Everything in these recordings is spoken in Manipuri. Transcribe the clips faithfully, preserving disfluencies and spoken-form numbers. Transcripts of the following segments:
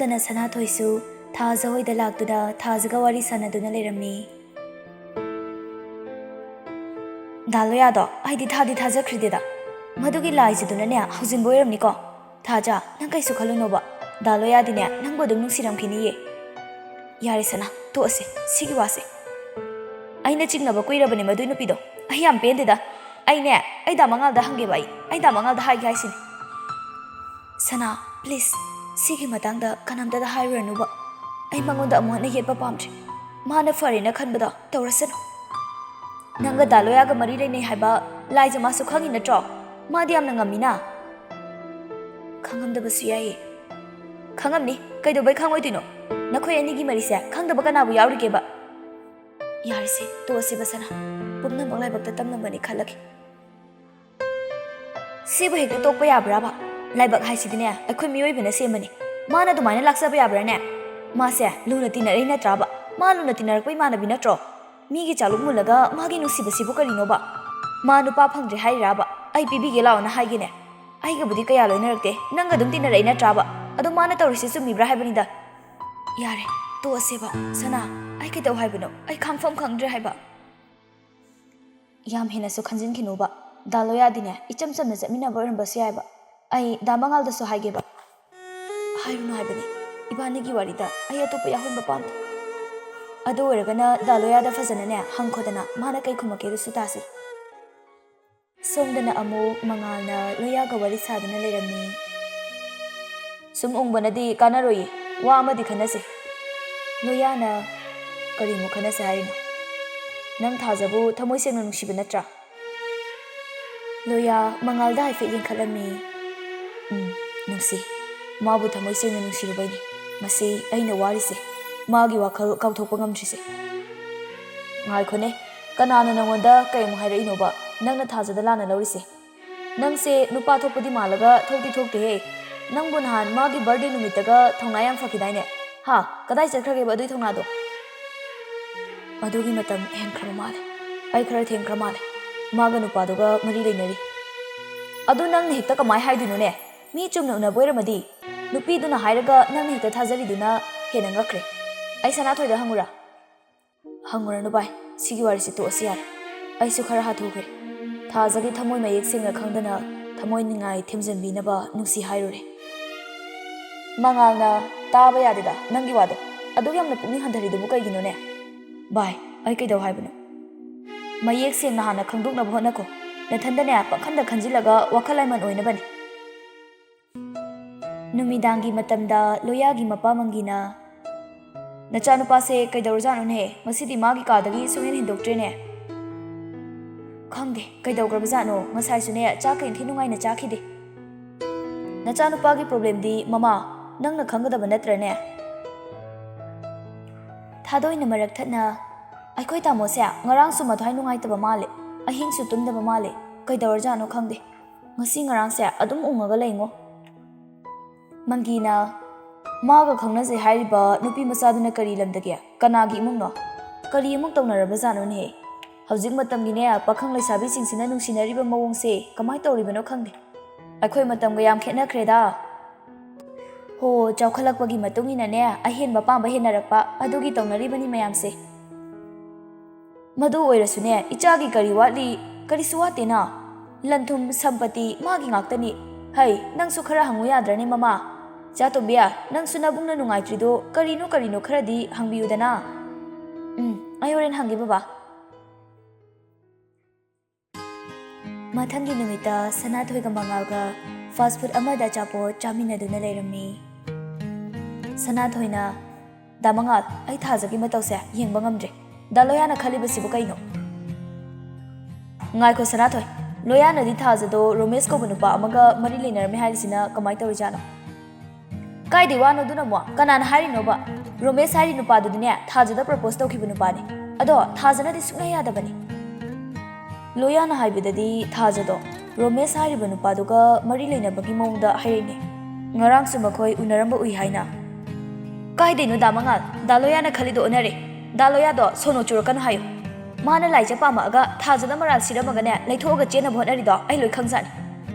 ꯁꯣꯝꯗꯅ ꯁꯅꯥꯊꯣꯏꯁꯨ ꯊꯥꯖ ꯍꯣꯏꯗ ꯂꯥꯛꯇꯨꯅ ꯊꯥꯖꯒ ꯋꯥꯔꯤ ꯁꯥꯟꯅꯗꯨꯅ ꯂꯩꯔꯝꯃꯤ꯫ ꯗꯥ ꯂꯣꯌꯥꯗꯣ ꯑꯩꯗꯤ ꯊꯥꯗꯤ ꯊꯥꯖꯈ꯭ꯔꯤꯗꯦꯗ꯫ ꯃꯗꯨꯒꯤ ꯂꯥꯏꯖꯗꯨꯅꯅꯦ ꯍꯧꯖꯤꯟꯕ ꯑꯣꯏꯔꯝꯅꯤꯀꯣ꯫ ꯊꯥꯖ, ꯅꯪ ꯀꯩꯁꯨ ꯈꯜꯂꯨꯅꯣꯕ꯫ ꯗꯥ ꯂꯣꯌꯥꯗꯤꯅꯦ ꯅꯪꯕꯨ ꯑꯗꯨꯝ ꯅꯨꯡꯁꯤꯔꯝꯈꯤꯅꯤꯌꯦ꯫ ꯌꯥꯔꯦ ꯁꯅꯥ, ꯇꯣꯛꯑꯁꯦ ꯁꯤꯒꯤ ꯋꯥꯁꯦ꯫ ꯑꯩꯅ ꯆꯤꯡꯅꯕ ꯀꯨꯏꯔꯕꯅꯦ ꯃꯗꯨꯏ ꯅꯨꯄꯤꯗꯣ꯫ ꯑꯩ ꯌꯥꯝ ꯄꯦꯟꯗꯦꯗ꯫ ꯑꯩꯅꯦ, ꯑꯩ ꯗꯥ ꯃꯉꯥꯜꯗ ꯍꯪꯒꯦꯕ, ꯑꯩ, ꯑꯩ ꯗꯥ ꯃꯉꯥꯜꯗ ꯍꯥꯏꯒꯦ ꯍꯥꯏꯁꯤꯅꯤ꯫ ꯁꯅꯥ, please, ꯁꯤꯒꯤ ꯃꯇꯥꯡꯗ ꯀꯅꯥꯝꯇꯗ ꯍꯥꯏꯔꯨꯔꯅꯨꯕ꯫ ꯑꯩ ꯃꯉꯣꯟꯗ ꯑꯃꯨꯛ ꯍꯟꯅ ꯌꯦꯠꯄ ꯄꯥꯝꯗ꯭ꯔꯦ꯫ ꯃꯥꯅ ꯐꯔꯦꯅ ꯈꯟꯕꯗꯣ ꯇꯧꯔꯁꯅꯨ꯫ ꯅꯪꯒ ꯗꯥ ꯂꯣꯌꯥꯒ ꯃꯔꯤ ꯂꯩꯅꯩ ꯍꯥꯏꯕ ꯂꯥꯏꯖ ꯃꯥꯁꯨ ꯈꯪꯉꯤ ꯅꯠꯇ꯭ꯔꯣ? ꯃꯥꯗꯤ ꯌꯥꯝꯅ ꯉꯝꯃꯤꯅ꯫ ꯈꯪꯉꯝꯗꯕꯁꯨ ꯌꯥꯏꯌꯦ꯫ ꯈꯪꯉꯝꯅꯤ, ꯀꯩꯗꯧꯕꯩ ꯈꯪꯉꯣꯏꯗꯣꯏꯅꯣ? ꯅꯈꯣꯏ ꯑꯅꯤꯒꯤ ꯃꯔꯤꯁꯦ ꯈꯪꯗꯕ ꯀꯅꯥꯕꯨ ꯌꯥꯎꯔꯤꯒꯦꯕ? ꯌꯥꯔꯦꯁꯦ, ꯇꯣꯛꯑꯁꯦꯕ ꯁꯅꯥ꯫ ꯄꯨꯝꯅꯃꯛ ꯂꯥꯏꯕꯛꯇ ꯇꯝꯂꯝꯕꯅꯤ ꯈꯜꯂꯒꯦ꯫ ꯁꯤꯕꯨ ꯍꯦꯛꯇ ꯇꯣꯛꯄ ꯌꯥꯕ꯭ꯔꯥꯕ? ꯂꯥꯏꯕꯛ ꯍꯥꯏꯁꯤꯗꯤꯅꯦ ꯑꯩꯈꯣꯏ ꯃꯤꯑꯣꯏꯕꯅ ꯁꯦꯝꯕꯅꯤ꯫ ꯃꯥꯅ ꯑꯗꯨꯃꯥꯏꯅ ꯂꯥꯛꯆꯕ ꯌꯥꯕ꯭ꯔꯥꯅꯦ? ꯃꯥꯁꯦ ꯂꯨꯅ ꯇꯤꯟꯅꯔꯛꯏ ꯅꯠꯇ꯭ꯔꯥꯕ? ꯃꯥ ꯂꯨꯅ ꯇꯤꯟꯅꯔꯛꯄ ꯏꯃꯥꯟꯅꯕꯤ ꯅꯠꯇ꯭ꯔꯣ? ꯃꯤꯒꯤ ꯆꯥꯂꯨꯛ ꯃꯨꯜꯂꯒ ꯃꯥꯒꯤ ꯅꯨꯡꯁꯤꯕꯁꯤꯕꯨ ꯀꯔꯤꯅꯣꯕ? ꯃꯥ ꯅꯨꯄꯥ ꯐꯪꯗ꯭ꯔꯦ ꯍꯥꯏꯔꯤꯔꯥꯕ? ꯑꯩ ꯄꯤꯕꯤꯒꯦ ꯂꯥꯛꯑꯣꯅ ꯍꯥꯏꯒꯦꯅꯦ꯫ ꯑꯩꯒꯕꯨꯗꯤ ꯀꯌꯥ ꯂꯣꯏꯅꯔꯛꯇꯦ, ꯅꯪꯒ ꯑꯗꯨꯝ ꯇꯤꯟꯅꯔꯛꯏ ꯅꯠꯇ꯭ꯔꯥꯕ? ꯑꯗꯣ ꯃꯥꯅ ꯇꯧꯔꯤꯁꯤ ꯆꯨꯝꯃꯤꯕ꯭ꯔꯥ ꯍꯥꯏꯕꯅꯤꯗ꯫ ꯌꯥꯔꯦ, ꯇꯣꯛꯑꯁꯦꯕ ꯁꯅꯥ꯫ ꯑꯩ ꯀꯩꯗꯧ ꯍꯥꯏꯕꯅꯣ? ꯑꯩ ꯈꯥꯡꯐꯝ ꯈꯪꯗ꯭ꯔꯦ ꯍꯥꯏꯕ꯫ ꯌꯥꯝ ꯍꯦꯟꯅꯁꯨ ꯈꯟꯖꯤꯟꯈꯤꯅꯨꯕ꯫ ꯗꯥ ꯂꯣꯌꯥꯗꯤꯅꯦ ꯏꯆꯝ ꯆꯝꯅ ꯆꯠꯃꯤꯟꯅꯕ ꯑꯣꯏꯔꯝꯕꯁꯨ ꯌꯥꯏꯕ꯫ ꯑꯩ ꯗꯥ ꯃꯉꯥꯜꯗꯁꯨ ꯍꯥꯏꯒꯦꯕ꯫ ꯍꯥꯏꯔꯨꯅꯨ ꯍꯥꯏꯕꯅꯤ꯫ ꯏꯕꯥꯅꯤꯒꯤ ꯋꯥꯔꯤꯗ ꯑꯩ ꯑꯇꯣꯞꯄ ꯌꯥꯎꯍꯟꯕ ꯄꯥꯝꯗꯦ꯫ ꯑꯗꯨ ꯑꯣꯏꯔꯒꯅ ꯗꯥ ꯂꯣꯌꯥꯗ ꯐꯖꯅꯅꯦ ꯍꯪꯈꯣꯗꯅ, ꯃꯥꯅ ꯀꯩ ꯈꯨꯝꯃꯛꯀꯦ ꯑꯗꯨꯁꯨ ꯇꯥꯁꯤ꯫ ꯁꯣꯝꯗꯅ ꯑꯃꯨꯛ ꯃꯉꯥꯜꯅ ꯂꯣꯌꯥꯒ ꯋꯥꯔꯤ ꯁꯥꯗꯨꯅ ꯂꯩꯔꯝꯃꯤ꯫ ꯁꯨꯝ ꯎꯪꯕꯅꯗꯤ ꯀꯥꯟꯅꯔꯣꯏꯌꯦ, ꯋꯥ ꯑꯃꯗꯤ ꯈꯟꯅꯁꯦ꯫ ꯂꯣꯌꯥꯅ ꯀꯔꯤꯃꯨꯛ ꯈꯟꯅꯁꯦ ꯍꯥꯏꯔꯤꯅꯣ? ꯅꯪ ꯊꯥꯖꯕꯨ ꯊꯃꯣꯏ ꯁꯦꯡꯅ ꯅꯨꯡꯁꯤꯕ ꯅꯠꯇ꯭ꯔꯥ? ꯂꯣꯌꯥ ꯃꯉꯥꯜꯗ ꯍꯥꯏꯐꯦꯠ ꯌꯦꯡꯈꯠꯂꯝꯃꯤ꯫ ꯎꯝ, ꯅꯨꯡꯁꯤ꯫ ꯃꯥꯕꯨ ꯊꯃꯣꯏ ꯁꯦꯡꯅ ꯅꯨꯡꯁꯤꯔꯨꯕꯩꯅꯤ ꯃꯁꯤ ꯑꯩꯅ ꯋꯥꯔꯤꯁꯦ, ꯃꯥꯒꯤ ꯋꯥꯈꯜ ꯀꯥꯎꯊꯣꯛꯄ ꯉꯝꯗ꯭ꯔꯤꯁꯦ꯫ ꯉꯥꯏꯈꯣꯅꯦ, ꯀꯅꯥꯅ ꯅꯪꯉꯣꯟꯗ ꯀꯩꯃꯨꯛ ꯍꯥꯏꯔꯛꯏꯅꯣꯕ? ꯅꯪꯅ ꯊꯥꯖꯗ ꯂꯥꯟꯅ ꯂꯧꯔꯤꯁꯦ? ꯅꯪꯁꯦ ꯅꯨꯄꯥ ꯊꯣꯛꯄꯗꯤ ꯃꯥꯜꯂꯒ ꯊꯣꯛꯇꯤ ꯊꯣꯛꯇꯦꯍꯦ꯫ ꯅꯪꯕꯨ ꯅꯍꯥꯟ ꯃꯥꯒꯤ birthday ꯅꯨꯃꯤꯠꯇꯒ ꯊꯧꯅꯥ ꯌꯥꯝ ꯐꯈꯤꯗꯥꯏꯅꯦ? ꯍꯥ? ꯀꯗꯥꯏ ꯆꯠꯈ꯭ꯔꯒꯦꯕ ꯑꯗꯨꯏ ꯊꯧꯅꯥꯗꯣ? ꯑꯗꯨꯒꯤ ꯃꯇꯝ ꯍꯦꯟꯈ꯭ꯔꯕ ꯃꯥꯜꯂꯦ꯫ ꯑꯩ ꯈꯔ ꯊꯦꯡꯈ꯭ꯔ ꯃꯥꯜꯂꯦ꯫ ꯃꯥꯒ ꯅꯨꯄꯥꯗꯨꯒ ꯃꯔꯤ ꯂꯩꯅꯔꯤ꯫ ꯑꯗꯨ ꯅꯪꯅ ꯍꯦꯛꯇ ꯀꯃꯥꯏ ꯍꯥꯏꯗꯣꯏꯅꯣꯅꯦ? ꯃꯤ ꯆꯨꯝꯅ ꯎꯅꯕ ꯑꯣꯏꯔꯝꯃꯗꯤ꯫ ꯅꯨꯄꯤꯗꯨꯅ ꯍꯥꯏꯔꯒ ꯅꯪꯅ ꯍꯦꯛꯇ ꯊꯥꯖꯔꯤꯗꯨꯅ ꯍꯦꯟꯅ ꯉꯛꯈ꯭ꯔꯦ꯫ ꯑꯩ ꯁꯅꯥꯊꯣꯏꯗ ꯍꯪꯉꯨꯔꯥ? ꯍꯪꯉꯨꯔꯅꯨ ꯚꯥꯏ, ꯁꯤꯒꯤ ꯋꯥꯔꯤꯁꯤ ꯇꯣꯛꯑꯁꯤ ꯌꯥꯔꯦ꯫ ꯑꯩꯁꯨ ꯈꯔ ꯍꯥꯊꯨꯈ꯭ꯔꯦ꯫ ꯊꯥꯖꯒꯤ ꯊꯃꯣꯏ ꯃꯌꯦꯛ ꯁꯦꯡꯅ ꯈꯪꯗꯅ ꯊꯃꯣꯏ ꯅꯤꯡꯉꯥꯏ ꯊꯦꯝꯖꯤꯟꯕꯤꯅꯕ ꯅꯨꯡꯁꯤ ꯍꯥꯏꯔꯨꯔꯦ꯫ ꯃꯉꯥꯜꯅ, "ꯇꯥꯕ ꯌꯥꯗꯦꯗ ꯅꯪꯒꯤ ꯋꯥꯗꯣ꯫ ꯑꯗꯨꯛ ꯌꯥꯝꯅ ꯄꯨꯛꯅꯤꯡ ꯍꯟꯊꯔꯤꯗꯨꯕꯨ ꯀꯩꯒꯤꯅꯣꯅꯦ?" "ꯚꯥꯏ, ꯑꯩ ꯀꯩꯗꯧ ꯍꯥꯏꯕꯅꯣ?" "ꯃꯌꯦꯛ ꯁꯦꯡꯅ ꯍꯥꯟꯅ ꯈꯪꯗꯣꯛꯅꯕ ꯍꯣꯠꯅꯈꯣ꯫ ꯅꯊꯟꯗꯅꯦ ꯄꯥꯈꯟꯗ ꯈꯟꯖꯤꯜꯂꯒ ꯋꯥꯈꯜ ꯂꯥꯏꯃꯟ ꯑꯣꯏꯅꯕꯅꯦ꯫" ꯅꯨꯃꯤꯗꯥꯡꯒꯤ ꯃꯇꯝꯗ ꯂꯣꯌꯥꯒꯤ ꯃꯄꯥ ꯃꯪꯒꯤꯅ, "ꯅꯆꯥꯅꯨꯄꯥꯁꯦ ꯀꯩꯗꯧꯔꯖꯥꯠꯅꯣꯅꯦ? ꯉꯁꯤꯗꯤ ꯃꯥꯒꯤ ꯀꯥꯗꯒꯤ ꯁꯨꯡꯍꯦꯟ ꯍꯦꯟꯗꯣꯛꯇ꯭ꯔꯦꯅꯦ꯫" "ꯈꯪꯗꯦ, ꯀꯩꯗꯧꯈ꯭ꯔꯕꯖꯥꯠꯅꯣ? ꯉꯁꯥꯏꯁꯨꯅꯦ, ꯆꯥꯛꯀ ꯏꯟꯊꯤ ꯅꯨꯡꯉꯥꯏꯅ ꯆꯥꯈꯤꯗꯦ꯫" "ꯅꯆꯥꯅꯨꯄꯥꯒꯤ problemꯗꯤ ꯃꯃꯥ, ꯅꯪꯅ ꯈꯪꯒꯗꯕ ꯅꯠꯇ꯭ꯔꯅꯦ?" ꯊꯥꯗꯣꯏꯅ ꯃꯔꯛ ꯊꯠꯅ, "ꯑꯩꯈꯣꯏ ꯇꯥꯃꯣꯁꯦ ꯉꯔꯥꯡꯁꯨ ꯃꯊ꯭ꯋꯥꯏ ꯅꯨꯡꯉꯥꯏꯇꯕ ꯃꯥꯜꯂꯦ꯫ ꯑꯍꯤꯡꯁꯨ ꯇꯨꯝꯗꯕ ꯃꯥꯜꯂꯦ꯫ ꯀꯩꯗꯧꯔꯖꯥꯠꯅꯣ ꯈꯪꯗꯦ꯫ ꯉꯁꯤ ꯉꯔꯥꯡꯁꯦ ꯑꯗꯨꯝ ꯎꯪꯉꯒ ꯂꯩꯉꯣ꯫" ꯃꯪꯒꯤꯅ, "ꯃꯥꯒ ꯈꯪꯅꯖꯩ ꯍꯥꯏꯔꯤꯕ ꯅꯨꯄꯤ ꯃꯆꯥꯗꯨꯅ ꯀꯔꯤ ꯂꯝꯗꯒꯤ? ꯀꯅꯥꯒꯤ ꯏꯃꯨꯡꯅꯣ? ꯀꯔꯤ ꯑꯃꯨꯛ ꯇꯧꯅꯔꯕꯖꯥꯠꯅꯣꯅꯦꯍꯦ? ꯍꯧꯖꯤꯛ ꯃꯇꯝꯒꯤꯅꯦ, ꯄꯥꯈꯪ ꯂꯩꯁꯥꯕꯤꯁꯤꯡꯁꯤꯅ ꯅꯨꯡꯁꯤꯅꯔꯤꯕ ꯃꯑꯣꯡꯁꯦ ꯀꯃꯥꯏ ꯇꯧꯔꯤꯕꯅꯣ ꯈꯪꯗꯦ꯫ ꯑꯩꯈꯣꯏ ꯃꯇꯝꯒ ꯌꯥꯝ ꯈꯦꯠꯅꯈ꯭ꯔꯦꯗ꯫" "ꯍꯣ, ꯆꯥꯎꯈꯠꯂꯛꯄꯒꯤ ꯃꯇꯨꯡ ꯏꯟꯅꯅꯦ, ꯑꯍꯦꯟꯕ ꯄꯥꯝꯕ ꯍꯦꯟꯅꯔꯛꯄ, ꯑꯗꯨꯒꯤ ꯇꯧꯅꯔꯤꯕꯅꯤ ꯃꯌꯥꯝꯁꯦ꯫" "ꯃꯗꯨ ꯑꯣꯏꯔꯁꯨꯅꯦ, ꯏꯆꯥꯒꯤ ꯀꯔꯤ ꯋꯥꯠꯂꯤ? ꯀꯔꯤꯁꯨ ꯋꯥꯠꯇꯦꯅ꯫ ꯂꯟ ꯊꯨꯝ, ꯁꯝꯄꯇꯤ ꯃꯥꯒꯤ ꯉꯥꯛꯇꯅꯤ꯫ ꯍꯩ, ꯅꯪꯁꯨ ꯈꯔ ꯍꯪꯉꯨ ꯌꯥꯗ꯭ꯔꯅꯦ ꯃꯃꯥ? ꯆꯥ ꯇꯣꯝꯕꯤ, ꯅꯪꯁꯨ ꯅꯕꯨꯡꯅ ꯅꯨꯡꯉꯥꯏꯇ꯭ꯔꯤꯗꯣ ꯀꯔꯤꯅꯣ ꯀꯔꯤꯅꯣ ꯈꯔꯗꯤ ꯍꯪꯕꯤꯌꯨꯗꯅ꯫" "ꯎꯝ, ꯑꯩ ꯍꯣꯔꯦꯟ ꯍꯪꯒꯦ ꯕꯕꯥ꯫" ꯃꯊꯪꯒꯤ ꯅꯨꯃꯤꯠꯇ ꯁꯅꯥꯊꯣꯏꯒ ꯃꯉꯥꯜꯒ fast food ꯑꯃꯗ ꯑꯆꯥꯄꯣꯠ ꯆꯥꯃꯤꯟꯅꯗꯨꯅ ꯂꯩꯔꯝꯃꯤ꯫ ꯁꯅꯥꯊꯣꯏꯅ, "ꯗꯥ ꯃꯉꯥꯜ, ꯑꯩ ꯊꯥꯖꯒꯤ ꯃꯇꯧꯁꯦ ꯌꯦꯡꯕ ꯉꯝꯗ꯭ꯔꯦ꯫ ꯗꯥ ꯂꯣꯌꯥꯅ ꯈꯜꯂꯤꯕꯁꯤꯕꯨ ꯀꯩꯅꯣ?" "ꯉꯥꯏꯈꯣ ꯁꯅꯥꯊꯣꯏ, ꯂꯣꯌꯥꯅꯗꯤ ꯊꯥꯖꯗꯣ ꯔꯣꯃꯦꯁ ꯀꯧꯕ ꯅꯨꯄꯥ ꯑꯃꯒ ꯃꯔꯤ ꯂꯩꯅꯔꯝꯃꯦ ꯍꯥꯏꯔꯤꯁꯤꯅ ꯀꯃꯥꯏ ꯇꯧꯔꯤꯖꯥꯠꯅꯣ?" "ꯀꯥꯏꯗꯩ ꯋꯥꯅꯣ ꯑꯗꯨꯅ ꯑꯃꯨꯛ? ꯀꯅꯥꯅ ꯍꯥꯏꯔꯤꯅꯣꯕ? ꯔꯣꯃꯦꯁ ꯍꯥꯏꯔꯤ ꯅꯨꯄꯥꯗꯨꯗꯤꯅꯦ, ꯊꯥꯖꯗ propose ꯇꯧꯈꯤꯕ ꯅꯨꯄꯥꯅꯦ꯫ ꯑꯗꯣ ꯊꯥꯖꯅꯗꯤ ꯁꯨꯡꯌꯥ ꯌꯥꯗꯕꯅꯦ꯫" "ꯂꯣꯌꯥꯅ ꯍꯥꯏꯕꯗꯗꯤ ꯊꯥꯖꯗꯣ ꯔꯣꯃꯦꯁ ꯍꯥꯏꯔꯤꯕ ꯅꯨꯄꯥꯗꯨꯒ ꯃꯔꯤ ꯂꯩꯅꯕꯒꯤ ꯃꯑꯣꯡꯗ ꯍꯥꯏꯔꯛꯏꯅꯦ꯫ ꯉꯔꯥꯡꯁꯨ ꯃꯈꯣꯏ ꯎꯅꯔꯝꯕ ꯎꯏ ꯍꯥꯏꯅ꯫" "ꯀꯥꯏꯗꯩꯅꯣ ꯗꯥ ꯃꯉꯥꯜ? ꯗꯥ ꯂꯣꯌꯥꯅ ꯈꯜꯂꯤꯗꯣ ꯑꯣꯟꯅꯔꯦ꯫ ꯗꯥ ꯂꯣꯌꯥꯗꯣ ꯁꯣꯅꯣ ꯆꯨꯔꯛꯀꯅꯨ ꯍꯥꯏꯌꯨ꯫ ꯃꯥꯅ ꯂꯥꯏꯖ ꯄꯥꯝꯃꯛꯑꯒ ꯊꯥꯖꯗ ꯃꯔꯥꯜ ꯁꯤꯔꯝꯃꯒꯅꯦ, ꯂꯩꯊꯣꯛꯑꯒ ꯆꯦꯟꯅꯕ ꯍꯣꯠꯅꯔꯤꯗꯣ ꯑꯩ ꯂꯣꯏ ꯈꯪꯖꯥꯠꯅꯤ꯫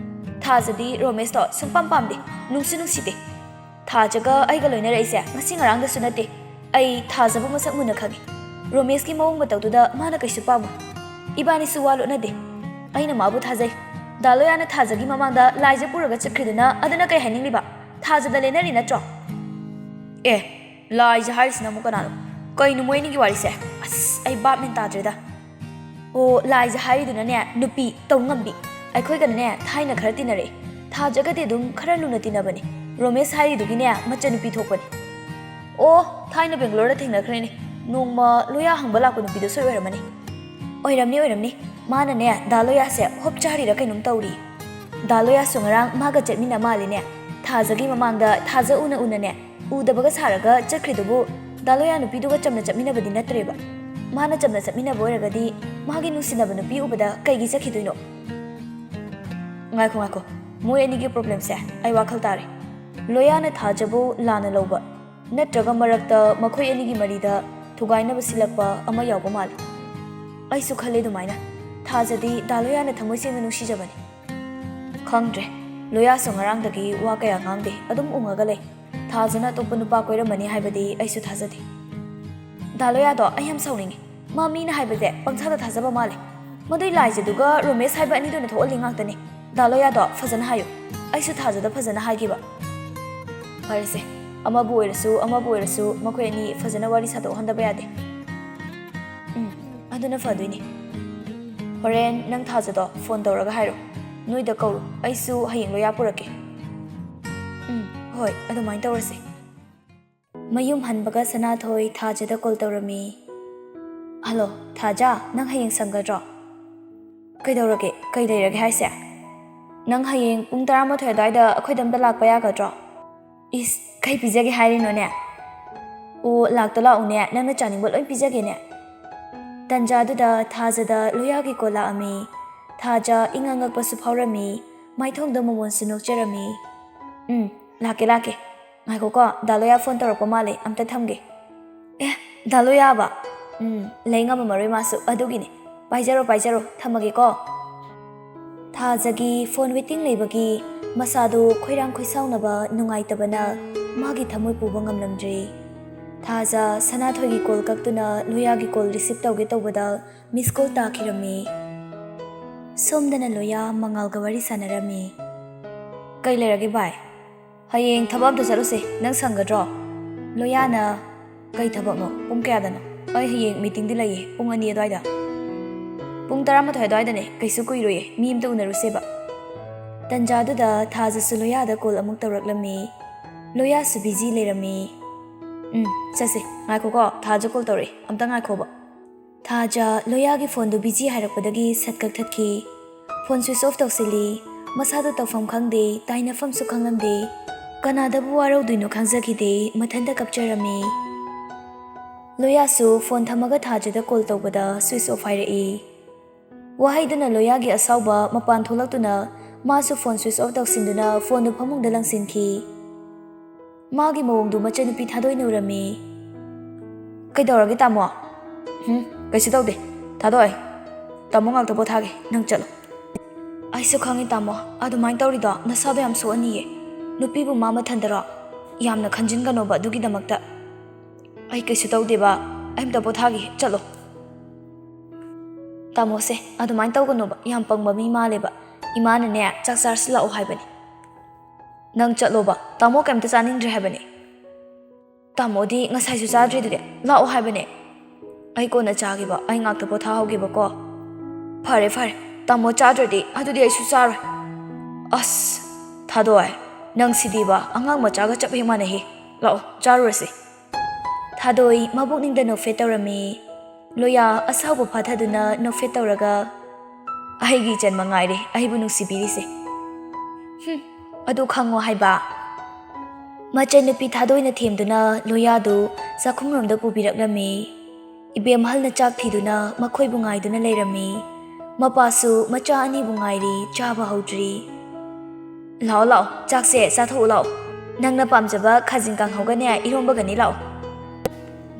ꯊꯥꯖꯗꯤ ꯔꯣꯃꯦꯁꯇꯣ ꯁꯨꯡꯄꯥꯝ ꯄꯥꯝꯗꯦ, ꯅꯨꯡꯁꯨ ꯅꯨꯡꯁꯤꯗꯦ꯫ ꯊꯥꯖꯒ ꯑꯩꯒ ꯂꯣꯏꯅꯔꯛꯏꯁꯦ ꯉꯁꯤ ꯉꯔꯥꯡꯗꯁꯨ ꯅꯠꯇꯦ꯫ ꯑꯩ ꯊꯥꯖꯕꯨ ꯃꯁꯛ ꯃꯨꯟꯅ ꯈꯪꯉꯤ꯫ ꯔꯣꯃꯦꯁꯀꯤ ꯃꯑꯣꯡ ꯃꯇꯧꯗꯨꯗ ꯃꯥꯅ ꯀꯩꯁꯨ ꯄꯥꯝꯃꯣꯏ꯫ ꯏꯕꯥꯅꯤꯁꯨ ꯋꯥ ꯂꯣꯠꯅꯗꯦ꯫ ꯑꯩꯅ ꯃꯥꯕꯨ ꯊꯥꯖꯩ꯫ ꯗꯥ ꯂꯣꯌꯥꯅ ꯊꯥꯖꯒꯤ ꯃꯃꯥꯡꯗ ꯂꯥꯏꯖ ꯄꯨꯔꯒ ꯆꯠꯈ꯭ꯔꯤꯗꯨꯅ ꯑꯗꯨꯅ ꯀꯩ ꯍꯥꯏꯅꯤꯡꯂꯤꯕ? ꯊꯥꯖꯗ ꯂꯦꯟꯅꯔꯤ ꯅꯠꯇ꯭ꯔꯣ? ꯑꯦ, ꯂꯥꯏꯖ ꯍꯥꯏꯔꯤꯁꯤꯅ ꯑꯃꯨꯛ ꯀꯅꯥꯅꯣ? ꯀꯩꯅꯣ ꯃꯣꯏ ꯑꯅꯤꯒꯤ ꯋꯥꯔꯤꯁꯦ? ꯑꯁ, ꯑꯩ ꯚꯥꯞ ꯃꯦꯟ ꯇꯥꯗ꯭ꯔꯦꯗ꯫ ꯑꯣ, ꯂꯥꯏꯖ ꯍꯥꯏꯔꯤꯗꯨꯅꯅꯦ, ꯅꯨꯄꯤ ꯇꯧ ꯉꯝꯕꯤ꯫ ꯑꯩꯈꯣꯏꯒꯅꯅꯦ ꯊꯥꯏꯅ ꯈꯔ ꯇꯤꯟꯅꯔꯛꯑꯦ꯫ ꯊꯥꯖꯒꯗꯤ ꯑꯗꯨꯝ ꯈꯔ ꯂꯨꯅ ꯇꯤꯟꯅꯕꯅꯦ꯫ ꯔꯣꯃꯦꯁ ꯍꯥꯏꯔꯤꯗꯨꯒꯤꯅꯦ ꯃꯆꯟꯅꯨꯄꯤ ꯊꯣꯛꯄꯅꯦ꯫ ꯑꯣ, ꯊꯥꯏꯅ ꯕꯦꯡꯒꯂꯣꯔꯗ ꯊꯦꯡꯅꯈ꯭ꯔꯦꯅꯦ꯫ ꯅꯣꯡꯃ ꯂꯣꯌꯥ ꯍꯪꯕ ꯂꯥꯛꯄ ꯅꯨꯄꯤꯗꯣ ꯁꯣꯏ ꯑꯣꯏꯔꯝꯃꯅꯤ꯫ ꯑꯣꯏꯔꯝꯅꯤ, ꯑꯣꯏꯔꯝꯅꯤ꯫ ꯃꯥꯅꯅꯦ ꯗꯥ ꯂꯣꯌꯥꯁꯦ ꯍꯣꯞ ꯆꯥꯔꯤꯔ ꯀꯩꯅꯣꯝ ꯇꯧꯔꯤ꯫ ꯗꯥ ꯂꯣꯌꯥꯁꯨ ꯉꯔꯥꯡ ꯃꯥꯒ ꯆꯠꯃꯤꯟꯅ ꯃꯥꯜꯂꯤꯅꯦ꯫ ꯊꯥꯖꯒꯤ ꯃꯃꯥꯡꯗ ꯊꯥꯖ ꯎꯅ ꯎꯅꯅꯦ, ꯎꯗꯕꯒ ꯁꯥꯔꯒ ꯆꯠꯈ꯭ꯔꯤꯗꯨꯕꯨ ꯗꯥ ꯂꯣꯌꯥ ꯅꯨꯄꯤꯗꯨꯒ ꯆꯝꯅ ꯆꯠꯃꯤꯟꯅꯕꯗꯤ ꯅꯠꯇ꯭ꯔꯦꯕ꯫ ꯃꯥꯅ ꯆꯝꯅ ꯆꯠꯃꯤꯟꯅꯕ ꯑꯣꯏꯔꯒꯗꯤ ꯃꯥꯒꯤ ꯅꯨꯡꯁꯤꯅꯕ ꯅꯨꯄꯤ ꯎꯕꯗ ꯀꯩꯒꯤ ꯆꯠꯈꯤꯗꯣꯏꯅꯣ? ꯉꯥꯏꯈꯣ, ꯉꯥꯏꯈꯣ꯫ ꯃꯣꯏ ꯑꯅꯤꯒꯤ ꯄ꯭ꯔꯣꯕ꯭ꯂꯦꯝꯁꯦ ꯑꯩ ꯋꯥꯈꯜ ꯇꯥꯔꯦ꯫ ꯂꯣꯌꯥꯅ ꯊꯥꯖꯕꯨ ꯂꯥꯟꯅ ꯂꯧꯕ, ꯅꯠꯇ꯭ꯔꯒ ꯃꯔꯛꯇ ꯃꯈꯣꯏ ꯑꯅꯤꯒꯤ ꯃꯔꯤꯗ ꯊꯨꯒꯥꯏꯅꯕ ꯁꯤꯜꯂꯛꯄ ꯑꯃ ꯌꯥꯎꯕ ꯃꯥꯜꯂꯤ꯫ ꯑꯩꯁꯨ ꯈꯜꯂꯤ ꯑꯗꯨꯃꯥꯏꯅ꯫ ꯊꯥꯖꯗꯤ ꯗꯥ ꯂꯣꯌꯥꯅ ꯊꯃꯣꯏ ꯁꯦꯡꯅ ꯅꯨꯡꯁꯤꯖꯕꯅꯤ꯫ ꯈꯪꯗ꯭ꯔꯦ꯫ ꯂꯣꯌꯥꯁꯨ ꯉꯔꯥꯡꯗꯒꯤ ꯋꯥ ꯀꯌꯥ ꯉꯥꯡꯗꯦ, ꯑꯗꯨꯝ ꯎꯪꯉꯒ ꯂꯩ꯫ ꯊꯥꯖꯅ ꯑꯇꯣꯞꯄ ꯅꯨꯄꯥ ꯀꯣꯏꯔꯝꯃꯅꯤ ꯍꯥꯏꯕꯗꯤ ꯑꯩꯁꯨ ꯊꯥꯖꯗꯦ꯫ ꯗꯥ ꯂꯣꯌꯥꯗꯣ ꯑꯩ ꯌꯥꯝ ꯁꯥꯎꯅꯤꯡꯉꯤ꯫ ꯃꯥ ꯃꯤꯅ ꯍꯥꯏꯕꯁꯦ ꯄꯪꯊꯥꯗ ꯊꯥꯖꯕ ꯃꯥꯜꯂꯦ꯫ ꯃꯗꯨꯏ ꯂꯥꯏꯖꯗꯨꯒ ꯔꯣꯃꯦꯁ ꯍꯥꯏꯕ ꯑꯅꯤꯗꯨꯅ ꯊꯣꯛꯍꯜꯂꯤ ꯉꯥꯛꯇꯅꯤ꯫ ꯗꯥ ꯂꯣꯌꯥꯗꯣ ꯐꯖꯅ ꯍꯥꯏꯌꯨ꯫ ꯑꯩꯁꯨ ꯊꯥꯖꯗ ꯐꯖꯅ ꯍꯥꯏꯈꯤꯕ꯫ ꯐꯔꯦꯁꯦ, ꯑꯃꯕꯨ ꯑꯣꯏꯔꯁꯨ ꯑꯃꯕꯨ ꯑꯣꯏꯔꯁꯨ ꯃꯈꯣꯏ ꯑꯅꯤ ꯐꯖꯅ ꯋꯥꯔꯤ ꯁꯥꯗꯣꯛꯍꯟꯗꯕ ꯌꯥꯗꯦ꯫ ꯎꯝ, ꯑꯗꯨꯅ ꯐꯗꯣꯏꯅꯤ꯫ ꯍꯣꯔꯦꯟ ꯅꯪ ꯊꯥꯖꯗꯣ ꯐꯣꯟ ꯇꯧꯔꯒ ꯍꯥꯏꯔꯣ꯫ ꯅꯣꯏꯗ ꯀꯧꯔꯣ꯫ ꯑꯩꯁꯨ ꯍꯌꯦꯡ ꯂꯣꯌꯥ ꯄꯨꯔꯛꯀꯦ꯫ ꯎꯝ, ꯍꯣꯏ, ꯑꯗꯨꯃꯥꯏꯅ ꯇꯧꯔꯁꯦ꯫ ꯃꯌꯨꯝ ꯍꯟꯕꯒ ꯁꯅꯥꯊꯣꯏ ꯊꯥꯖꯗ ꯀꯣꯜ ꯇꯧꯔꯝꯃꯤ꯫ "ꯍꯜꯂꯣ, ꯊꯥꯖ, ꯅꯪ ꯍꯌꯦꯡ ꯁꯪꯒꯗ꯭ꯔꯣ?" "ꯀꯩꯗꯧꯔꯒꯦ? ꯀꯩ ꯂꯩꯔꯒꯦ ꯍꯥꯏꯁꯦ? ꯅꯪ ꯍꯌꯦꯡ ꯄꯨꯡ ꯇꯔꯥꯃꯥꯊꯣꯏ ꯑꯗꯨꯋꯥꯏꯗ ꯑꯩꯈꯣꯏꯗ ꯑꯝꯇ ꯂꯥꯛꯄ ꯌꯥꯒꯗ꯭ꯔꯣ?" "ꯏꯁ, ꯀꯩ ꯄꯤꯖꯒꯦ ꯍꯥꯏꯔꯤꯅꯣꯅꯦ?" "ꯑꯣ, ꯂꯥꯛꯇ ꯂꯥꯛꯎꯅꯦ, ꯅꯪꯅ ꯆꯥꯅꯤꯡꯕ ꯂꯣꯏ ꯄꯤꯖꯒꯦꯅꯦ꯫" ꯇꯟꯖꯥꯗꯨꯗ ꯊꯥꯖꯗ ꯂꯣꯌꯥꯒꯤ ꯀꯣꯜ ꯂꯥꯛꯑꯝꯃꯤ꯫ ꯊꯥꯖ ꯏꯪ ꯑꯉꯛꯄꯁꯨ ꯐꯥꯎꯔꯝꯃꯤ, ꯃꯥꯏꯊꯣꯡꯗ ꯃꯣꯃꯣꯟꯁꯨ ꯅꯣꯛꯆꯔꯝꯃꯤ꯫ "ꯎꯝ, ꯂꯥꯛꯀꯦ, ꯂꯥꯛꯀꯦ꯫ ꯉꯥꯏꯈꯣꯀꯣ, ꯗꯥ ꯂꯣꯌꯥ ꯐꯣꯟ ꯇꯧꯔꯛꯄ ꯃꯥꯜꯂꯦ, ꯑꯝꯇ ꯊꯝꯒꯦ꯫" "ꯑꯦ, ꯗꯥ ꯂꯣꯌꯥꯕ? ꯎꯝ, ꯂꯩ ꯉꯝꯃꯝꯃꯔꯣꯏ ꯃꯥꯁꯨ, ꯑꯗꯨꯒꯤꯅꯦ꯫ ꯄꯥꯏꯖꯔꯣ, ꯄꯥꯏꯖꯔꯣ, ꯊꯝꯃꯒꯦꯀꯣ꯫" ꯊꯥꯖꯒꯤ ꯐꯣꯟ ꯋꯦꯇꯤꯡ ꯂꯩꯕꯒꯤ ꯃꯁꯥꯗꯨ ꯈꯣꯏꯔꯥꯡ ꯈꯣꯏꯁꯥꯎꯅꯕ ꯅꯨꯡꯉꯥꯏꯇꯕꯅ ꯃꯥꯒꯤ ꯊꯃꯣꯏ ꯄꯨꯕ ꯉꯝꯂꯝꯗ꯭ꯔꯦ꯫ ꯊꯥꯖ ꯁꯅꯥꯊꯣꯏꯒꯤ ꯀꯣꯜ ꯀꯛꯇꯨꯅ ꯂꯣꯌꯥꯒꯤ ꯀꯣꯜ ꯔꯤꯁꯤꯞ ꯇꯧꯒꯦ ꯇꯧꯕꯗ ꯃꯤꯁ ꯀꯣꯜ ꯇꯥꯈꯤꯔꯝꯃꯤ꯫ ꯁꯣꯝꯗꯅ ꯂꯣꯌꯥ ꯃꯉꯥꯜꯒ ꯋꯥꯔꯤ ꯁꯥꯟꯅꯔꯝꯃꯤ꯫ "ꯀꯩ ꯂꯩꯔꯒꯦ ꯚꯥꯏ? ꯍꯌꯦꯡ ꯊꯕꯛ ꯑꯝꯇ ꯆꯠꯂꯨꯁꯦ, ꯅꯪ ꯁꯪꯒꯗ꯭ꯔꯣ?" ꯂꯣꯌꯥꯅ, "ꯀꯩ ꯊꯕꯛꯅꯣ? ꯄꯨꯡ ꯀꯌꯥꯗꯅꯣ?" "ꯑꯩ ꯍꯌꯦꯡ ꯃꯤꯇꯤꯡꯗꯤ ꯂꯩꯌꯦ, ꯄꯨꯡ ꯑꯅꯤ ꯑꯗꯨꯋꯥꯏꯗ꯫" "ꯄꯨꯡ ꯇꯔꯥꯃꯥꯊꯣꯏ ꯑꯗꯨꯋꯥꯏꯗꯅꯦ, ꯀꯩꯁꯨ ꯀꯨꯏꯔꯣꯏꯌꯦ, ꯃꯤ ꯑꯝꯇ ꯎꯅꯔꯨꯁꯦꯕ꯫" ꯇꯟꯖꯥꯗꯨꯗ ꯊꯥꯖꯁꯨ ꯂꯣꯌꯥꯗ ꯀꯣꯜ ꯑꯃꯨꯛ ꯇꯧꯔꯛꯂꯝꯃꯤ꯫ ꯂꯣꯌꯥꯁꯨ ꯕꯤꯖꯤ ꯂꯩꯔꯝꯃꯤ꯫ "ꯎꯝ, ꯆꯠꯁꯦ꯫ ꯉꯥꯏꯈꯣꯀꯣ, ꯊꯥꯖ ꯀꯣꯜ ꯇꯧꯔꯛꯑꯦ, ꯑꯝꯇ ꯉꯥꯏꯈꯣꯕ꯫" ꯊꯥꯖ ꯂꯣꯌꯥꯒꯤ ꯐꯣꯟꯗꯨ ꯕꯤꯖꯤ ꯍꯥꯏꯔꯛꯄꯗꯒꯤ ꯁꯠ ꯀꯛꯊꯠꯈꯤ꯫ ꯐꯣꯟ ꯁ꯭ꯋꯤꯆ ꯑꯣꯐ ꯇꯧꯁꯤꯜꯂꯤ꯫ ꯃꯁꯥꯗꯨ ꯇꯧꯐꯝ ꯈꯪꯗꯦ, ꯇꯥꯏꯅꯐꯝꯁꯨ ꯈꯪꯂꯝꯗꯦ꯫ ꯀꯅꯥꯗꯕꯨ ꯋꯥꯔꯧꯗꯣꯏꯅꯣ ꯈꯪꯖꯈꯤꯗꯦ, ꯃꯊꯟꯇ ꯀꯞꯆꯔꯝꯃꯤ꯫ ꯂꯣꯌꯥꯁꯨ ꯐꯣꯟ ꯊꯝꯃꯒ ꯊꯥꯖꯗ ꯀꯣꯜ ꯇꯧꯕꯗ ꯁ꯭ꯋꯤꯆ ꯑꯣꯐ ꯍꯥꯏꯔꯛꯏ꯫ ꯋꯥꯍꯩꯗꯨꯅ ꯂꯣꯌꯥꯒꯤ ꯑꯁꯥꯎꯕ ꯃꯄꯥꯟ ꯊꯣꯛꯂꯛꯇꯨꯅ ꯃꯥꯁꯨ ꯐꯣꯟ ꯁ꯭ꯋꯤꯆ ꯑꯣꯐ ꯇꯧꯁꯤꯟꯗꯨꯅ ꯐꯣꯟꯗꯨ ꯐꯃꯨꯡꯗ ꯂꯪꯁꯤꯟꯈꯤ꯫ ꯃꯥꯒꯤ ꯃꯑꯣꯡꯗꯨ ꯃꯆꯟꯅꯨꯄꯤ ꯊꯥꯗꯣꯏꯅ ꯎꯔꯝꯃꯤ꯫ "ꯀꯩꯗꯧꯔꯒꯦ ꯇꯥꯃꯣ?" "ꯍꯨꯝ, ꯀꯩꯁꯨ ꯇꯧꯗꯦ꯫ ꯊꯥꯗꯣꯏ, ꯇꯥꯃꯣ ꯉꯥꯛꯇ ꯄꯣꯊꯥꯒꯦ, ꯅꯪ ꯆꯠꯂꯣ꯫" "ꯑꯩꯁꯨ ꯈꯪꯉꯤ ꯇꯥꯃꯣ, ꯑꯗꯨꯃꯥꯏꯅ ꯇꯧꯔꯤꯗꯣ ꯅꯁꯥꯗꯣ ꯌꯥꯝ ꯁꯣꯛꯑꯅꯤꯌꯦ꯫ ꯅꯨꯄꯤꯕꯨ ꯃꯥ ꯃꯊꯟꯗꯔꯣ? ꯌꯥꯝꯅ ꯈꯟꯖꯤꯟꯒꯅꯣꯕ ꯑꯗꯨꯒꯤꯗꯃꯛꯇ꯫" "ꯑꯩ ꯀꯩꯁꯨ ꯇꯧꯗꯦꯕ, ꯑꯩ ꯑꯝꯇ ꯄꯣꯊꯥꯒꯦ, ꯆꯠꯂꯣ꯫" "ꯇꯥꯃꯣꯁꯦ ꯑꯗꯨꯃꯥꯏꯅ ꯇꯧꯒꯅꯣꯕ, ꯌꯥꯝ ꯄꯪꯕ ꯃꯤ ꯃꯥꯜꯂꯦꯕ꯫ ꯏꯃꯥꯅꯅꯦ ꯆꯥꯛ ꯆꯥꯔꯁꯤ ꯂꯥꯛꯑꯣ ꯍꯥꯏꯕꯅꯤ꯫" "ꯅꯪ ꯆꯠꯂꯣꯕ, ꯇꯥꯃꯣ ꯀꯩꯝꯇ ꯆꯥꯅꯤꯡꯗ꯭ꯔꯦ ꯍꯥꯏꯕꯅꯦ꯫" "ꯇꯥꯃꯣꯗꯤ ꯉꯁꯥꯏꯁꯨ ꯆꯥꯗ꯭ꯔꯤꯗꯨꯗꯤ, ꯂꯥꯛꯑꯣ ꯍꯥꯏꯕꯅꯦ꯫" "ꯑꯩ ꯀꯣꯟꯅ ꯆꯥꯒꯦꯕ, ꯑꯩ ꯉꯥꯛꯇ ꯄꯣꯊꯥꯍꯧꯒꯦꯕꯀꯣ꯫" "ꯐꯔꯦ ꯐꯔꯦ, ꯇꯥꯃꯣ ꯆꯥꯗ꯭ꯔꯗꯤ ꯑꯗꯨꯗꯤ ꯑꯩꯁꯨ ꯆꯥꯔꯣꯏ꯫" "ꯑꯁ, ꯊꯥꯗꯣꯏ, ꯅꯪ ꯁꯤꯗꯤꯕ ꯑꯉꯥꯡ ꯃꯆꯥꯒ ꯆꯞ ꯍꯦꯛ ꯃꯥꯟꯅꯩꯍꯦ꯫ ꯂꯥꯛꯑꯣ, ꯆꯥꯔꯨꯔꯁꯤ꯫" ꯊꯥꯗꯣꯏ ꯃꯕꯨꯛꯅꯤꯡꯗ ꯅꯣꯛꯐꯦꯠ ꯇꯧꯔꯝꯃꯤ꯫ ꯂꯣꯌꯥ ꯑꯁꯥꯎꯕ ꯐꯥꯊꯗꯨꯅ ꯅꯣꯛꯐꯦꯠ ꯇꯧꯔꯒ, "ꯑꯩꯒꯤ ꯏꯆꯟ ꯃꯉꯥꯏꯔꯦ ꯑꯩꯕꯨ ꯅꯨꯡꯁꯤꯕꯤꯔꯤꯁꯦ꯫" "ꯍꯨꯝ, ꯑꯗꯨ ꯈꯪꯉꯣ ꯍꯥꯏꯕ꯫" ꯃꯆꯟꯅꯨꯄꯤ ꯊꯥꯗꯣꯏꯅ ꯊꯦꯝꯗꯨꯅ ꯂꯣꯌꯥꯗꯨ ꯆꯥꯛꯈꯨꯝꯔꯣꯝꯗ ꯄꯨꯕꯤꯔꯛꯂꯝꯃꯤ꯫ ꯏꯕꯦꯝꯍꯜꯅ ꯆꯥꯛ ꯊꯤꯗꯨꯅ ꯃꯈꯣꯏꯕꯨ ꯉꯥꯏꯗꯨꯅ ꯂꯩꯔꯝꯃꯤ꯫ ꯃꯄꯥꯁꯨ ꯃꯆꯥ ꯑꯅꯤꯕꯨ ꯉꯥꯏꯔꯤ, ꯆꯥꯕ ꯍꯧꯗ꯭ꯔꯤ꯫ "ꯂꯥꯛꯑꯣ, ꯂꯥꯛꯑꯣ, ꯆꯥꯛꯁꯦ ꯆꯥꯊꯣꯛꯎ ꯂꯥꯛꯑꯣ꯫ ꯅꯪꯅ ꯄꯥꯝꯖꯕ ꯈꯥꯖꯤꯡ ꯀꯥꯡꯍꯧꯒꯅꯦ, ꯏꯔꯣꯝꯕꯒꯅꯤ, ꯂꯥꯛꯑꯣ꯫"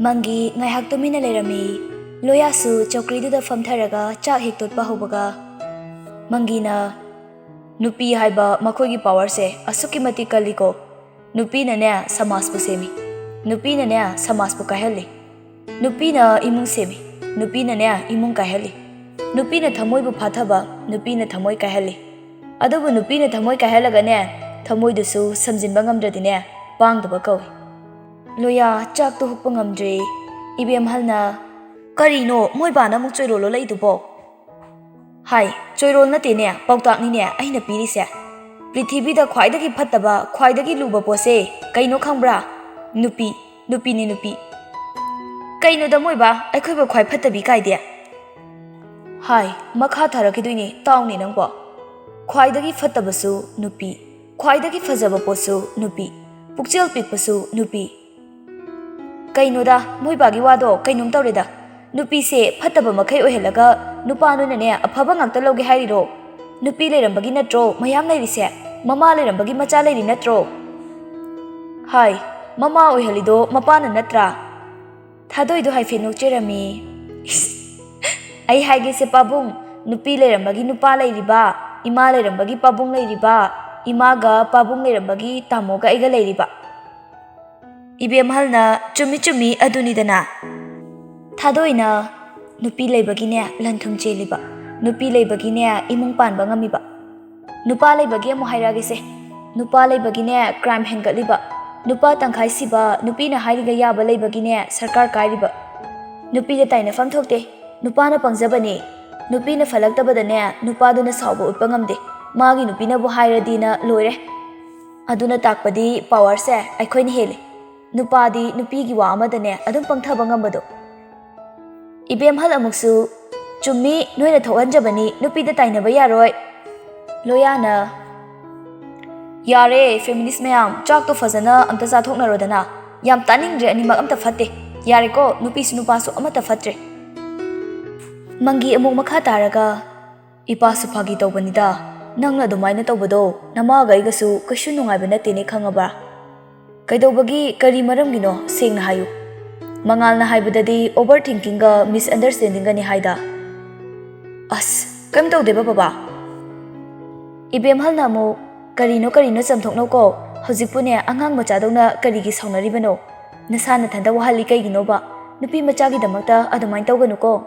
ꯃꯪꯒꯤ ꯉꯥꯏꯍꯥꯛ ꯇꯨꯃꯤꯟꯅ ꯂꯩꯔꯝꯃꯤ꯫ ꯂꯣꯌꯥꯁꯨ ꯆꯧꯀ꯭ꯔꯤꯗꯨꯗ ꯐꯝꯊꯔꯒ ꯆꯥꯛ ꯍꯦꯛ ꯇꯣꯠꯄ ꯍꯧꯕꯒ, ꯃꯪꯒꯤꯅ, "ꯅꯨꯄꯤ ꯍꯥꯏꯕ ꯃꯈꯣꯏꯒꯤ ꯄꯥꯋꯔꯁꯦ ꯑꯁꯨꯛꯀꯤ ꯃꯇꯤꯛ ꯀꯜꯂꯤꯀꯣ꯫ ꯅꯨꯄꯤꯅꯅꯦ ꯁꯃꯥꯖꯄꯨ ꯁꯦꯝꯃꯤ, ꯅꯨꯄꯤꯅꯅꯦ ꯁꯃꯥꯖꯄꯨ ꯀꯥꯏꯍꯜꯂꯤ, ꯅꯨꯄꯤꯅ ꯏꯃꯨꯡ ꯁꯦꯝꯃꯤ, ꯅꯨꯄꯤꯅꯅꯦ ꯏꯃꯨꯡ ꯀꯥꯏꯍꯜꯂꯤ, ꯅꯨꯄꯤꯅ ꯊꯃꯣꯏꯕꯨ ꯐꯥꯊꯕ, ꯅꯨꯄꯤꯅ ꯊꯃꯣꯏ ꯀꯥꯏꯍꯜꯂꯤ꯫ ꯑꯗꯨꯕꯨ ꯅꯨꯄꯤꯅ ꯊꯃꯣꯏ ꯀꯥꯏꯍꯜꯂꯒꯅꯦ ꯊꯃꯣꯏꯗꯨꯁꯨ ꯁꯝꯖꯤꯟꯕ ꯉꯝꯗ꯭ꯔꯗꯤꯅꯦ ꯄꯥꯡꯗꯕ ꯀꯧꯏ꯫" ꯂꯣꯌꯥ ꯆꯥꯛꯇꯣ ꯍꯨꯛꯄ ꯉꯝꯗ꯭ꯔꯦ꯫ ꯏꯕꯦꯝꯍꯜꯅ, "ꯀꯔꯤꯅꯣ ꯃꯣꯏ ꯕꯥꯅ ꯑꯃꯨꯛ ꯆꯣꯏꯔꯣꯜ ꯂꯣꯜꯂꯛꯏꯗꯨꯕꯣ?" "ꯍꯥꯏ, ꯆꯣꯏꯔꯣꯜ ꯅꯠꯇꯦꯅꯦ, ꯄꯥꯎꯇꯥꯛꯅꯤꯅꯦ ꯑꯩꯅ ꯄꯤꯔꯤꯁꯦ꯫ ꯄ꯭ꯔꯤꯊꯤꯕꯤꯗ ꯈ꯭ꯋꯥꯏꯗꯒꯤ ꯐꯠꯇꯕ, ꯈ꯭ꯋꯥꯏꯗꯒꯤ ꯂꯨꯕ ꯄꯣꯠꯁꯦ ꯀꯩꯅꯣ ꯈꯪꯕ꯭ꯔꯥ? ꯅꯨꯄꯤ, ꯅꯨꯄꯤꯅꯤ ꯅꯨꯄꯤ꯫" "ꯀꯩꯅꯣꯗ ꯃꯣꯏꯕ, ꯑꯩꯈꯣꯏꯕꯨ ꯈ꯭ꯋꯥꯏ ꯐꯠꯇꯕꯤ ꯀꯥꯏꯗꯦ?" "ꯍꯥꯏ, ꯃꯈꯥ ꯊꯥꯔꯛꯈꯤꯗꯣꯏꯅꯦ, ꯇꯥꯎꯅꯦ ꯅꯪꯕꯣ꯫ ꯈ꯭ꯋꯥꯏꯗꯒꯤ ꯐꯠꯇꯕꯁꯨ ꯅꯨꯄꯤ, ꯈ꯭ꯋꯥꯏꯗꯒꯤ ꯐꯖꯕ ꯄꯣꯠꯁꯨ ꯅꯨꯄꯤ, ꯄꯨꯛꯆꯦꯜ ꯄꯤꯛꯄꯁꯨ ꯅꯨꯄꯤ꯫" "ꯀꯩꯅꯣꯗ, ꯃꯣꯏꯕꯥꯒꯤ ꯋꯥꯗꯣ ꯀꯩꯅꯣꯝ ꯇꯧꯔꯦꯗ꯫ ꯅꯨꯄꯤꯁꯦ ꯐꯠꯇꯕ ꯃꯈꯩ ꯑꯣꯏꯍꯜꯂꯒ ꯅꯨꯄꯥ ꯅꯣꯏꯅꯅꯦ ꯑꯐꯕ ꯉꯥꯛꯇ ꯂꯧꯒꯦ ꯍꯥꯏꯔꯤꯔꯣ? ꯅꯨꯄꯤ ꯂꯩꯔꯝꯕꯒꯤ ꯅꯠꯇ꯭ꯔꯣ ꯃꯌꯥꯝ ꯂꯩꯔꯤꯁꯦ? ꯃꯃꯥ ꯂꯩꯔꯝꯕꯒꯤ ꯃꯆꯥ ꯂꯩꯔꯤ ꯅꯠꯇ꯭ꯔꯣ?" "ꯍꯥꯏ, ꯃꯃꯥ ꯑꯣꯏꯍꯜꯂꯤꯗꯣ ꯃꯄꯥꯅ ꯅꯠꯇ꯭ꯔꯥ?" ꯊꯥꯗꯣꯏꯗꯣ ꯍꯥꯏꯐꯦꯠ ꯅꯣꯛꯆꯔꯝꯃꯤ꯫ "ꯏꯁ, ꯑꯩ ꯍꯥꯏꯒꯦꯁꯦ ꯄꯥꯕꯨꯡ, ꯅꯨꯄꯤ ꯂꯩꯔꯝꯕꯒꯤ ꯅꯨꯄꯥ ꯂꯩꯔꯤꯕ, ꯏꯃꯥ ꯂꯩꯔꯝꯕꯒꯤ ꯄꯥꯕꯨꯡ ꯂꯩꯔꯤꯕ, ꯏꯃꯥꯒ ꯄꯥꯕꯨꯡ ꯂꯩꯔꯝꯕꯒꯤ ꯇꯥꯃꯣꯒ ꯑꯩꯒ ꯂꯩꯔꯤꯕ꯫" ꯏꯕꯦꯝꯍꯜꯅ, "ꯆꯨꯝꯃꯤ ꯆꯨꯝꯃꯤ, ꯑꯗꯨꯅꯤꯗꯅ꯫" ꯊꯥꯗꯣꯏꯅ, "ꯅꯨꯄꯤ ꯂꯩꯕꯒꯤꯅꯦ ꯂꯟ ꯊꯨꯝ ꯆꯦꯜꯂꯤꯕ, ꯅꯨꯄꯤ ꯂꯩꯕꯒꯤꯅꯦ ꯏꯃꯨꯡ ꯄꯥꯟꯕ ꯉꯝꯃꯤꯕ꯫ ꯅꯨꯄꯥ ꯂꯩꯕꯒꯤ ꯑꯃꯨꯛ ꯍꯥꯏꯔꯛꯑꯒꯦꯁꯦ꯫ ꯅꯨꯄꯥ ꯂꯩꯕꯒꯤꯅꯦ ꯀ꯭ꯔꯥꯏꯝ ꯍꯦꯟꯒꯠꯂꯤꯕ, ꯅꯨꯄꯥ ꯇꯪꯈꯥꯏ ꯁꯤꯕ, ꯅꯨꯄꯤꯅ ꯍꯥꯏꯔꯤꯒ ꯌꯥꯕ ꯂꯩꯕꯒꯤꯅꯦ ꯁꯔꯀꯥꯔ ꯀꯥꯏꯔꯤꯕ꯫ ꯅꯨꯄꯤꯗ ꯇꯥꯏꯅꯐꯝ ꯊꯣꯛꯇꯦ, ꯅꯨꯄꯥꯅ ꯄꯪꯖꯕꯅꯦ꯫ ꯅꯨꯄꯤꯅ ꯐꯠꯂꯛꯇꯕꯗꯅꯦ ꯅꯨꯄꯥꯗꯨꯅ ꯁꯥꯎꯕ ꯎꯠꯄ ꯉꯝꯗꯦ, ꯃꯥꯒꯤ ꯅꯨꯄꯤꯅꯕꯨ ꯍꯥꯏꯔꯗꯤꯅ ꯂꯣꯏꯔꯦ꯫ ꯑꯗꯨꯅ ꯇꯥꯛꯄꯗꯤ ꯄꯥꯋꯔꯁꯦ ꯑꯩꯈꯣꯏꯅ ꯍꯦꯜꯂꯤ꯫ ꯅꯨꯄꯥꯗꯤ ꯅꯨꯄꯤꯒꯤ ꯋꯥ ꯑꯃꯗꯅꯦ ꯑꯗꯨꯝ ꯄꯪꯊꯕ ꯉꯝꯕꯗꯣ꯫" ꯏꯕꯦꯝꯍꯜ ꯑꯃꯨꯛꯁꯨ, "ꯆꯨꯝꯃꯤ, ꯅꯣꯏꯅ ꯊꯣꯛꯍꯟꯖꯕꯅꯤ, ꯅꯨꯄꯤꯗ ꯇꯥꯏꯅꯕ ꯌꯥꯔꯣꯏ꯫" ꯂꯣꯌꯥꯅ, "ꯌꯥꯔꯦ ꯐꯦꯃꯤꯅꯤꯁ ꯃꯌꯥꯝ, ꯆꯥꯛꯇꯣ ꯐꯖꯅ ꯑꯝꯇ ꯆꯥꯊꯣꯛꯅꯔꯣꯗꯅ꯫ ꯌꯥꯝ ꯇꯥꯅꯤꯡꯗ꯭ꯔꯦ, ꯑꯅꯤꯃꯛ ꯑꯝꯇ ꯐꯠꯇꯦ꯫ ꯌꯥꯔꯦꯀꯣ, ꯅꯨꯄꯤꯁꯨ ꯅꯨꯄꯥꯁꯨ ꯑꯃꯠꯇ ꯐꯠꯇ꯭ꯔꯦ꯫" ꯃꯪꯒꯤ ꯑꯃꯨꯛ ꯃꯈꯥ ꯇꯥꯔꯒ, "ꯏꯄꯥꯁꯨ ꯐꯥꯒꯤ ꯇꯧꯕꯅꯤꯗ, ꯅꯪꯅ ꯑꯗꯨꯃꯥꯏꯅ ꯇꯧꯕꯗꯣ ꯅꯃꯥꯒ ꯑꯩꯒꯁꯨ ꯀꯩꯁꯨ ꯅꯨꯡꯉꯥꯏꯕ ꯅꯠꯇꯦꯅꯦ, ꯈꯪꯉꯕ꯭ꯔꯥ? ꯀꯩꯗꯧꯕꯒꯤ, ꯀꯔꯤ ꯃꯔꯝꯒꯤꯅꯣ ꯁꯦꯡꯅ ꯍꯥꯏꯌꯨ꯫ ꯃꯉꯥꯜꯅ ꯍꯥꯏꯕꯗꯗꯤ ꯑꯣꯚꯔ ꯊꯤꯡꯀꯤꯡꯒ ꯃꯤꯁꯑꯟꯗꯔꯁ꯭ꯇꯦꯟꯗꯤꯡꯒꯅꯤ ꯍꯥꯏꯗ꯫" "ꯑꯁ, ꯀꯩꯝ ꯇꯧꯗꯦꯕ ꯕꯕꯥ, ꯏꯕꯦꯝꯍꯜꯅ ꯑꯃꯨꯛ, "ꯀꯔꯤꯅꯣ, ꯀꯔꯤꯅꯣ, ꯆꯝꯊꯣꯛꯅꯧꯀꯣ꯫ ꯍꯧꯖꯤꯛꯄꯨꯅꯦ, ꯑꯉꯥꯡ ꯃꯆꯥꯗꯧꯅ ꯀꯔꯤꯒꯤ ꯁꯥꯎꯅꯔꯤꯕꯅꯣ? ꯅꯁꯥ ꯅꯊꯟꯗ ꯋꯥꯍꯜꯂꯤ ꯀꯩꯒꯤꯅꯣꯕ? ꯅꯨꯄꯤ ꯃꯆꯥꯒꯤꯗꯃꯛꯇ ꯑꯗꯨꯃꯥꯏꯅ ꯇꯧꯒꯅꯨꯀꯣ"꯫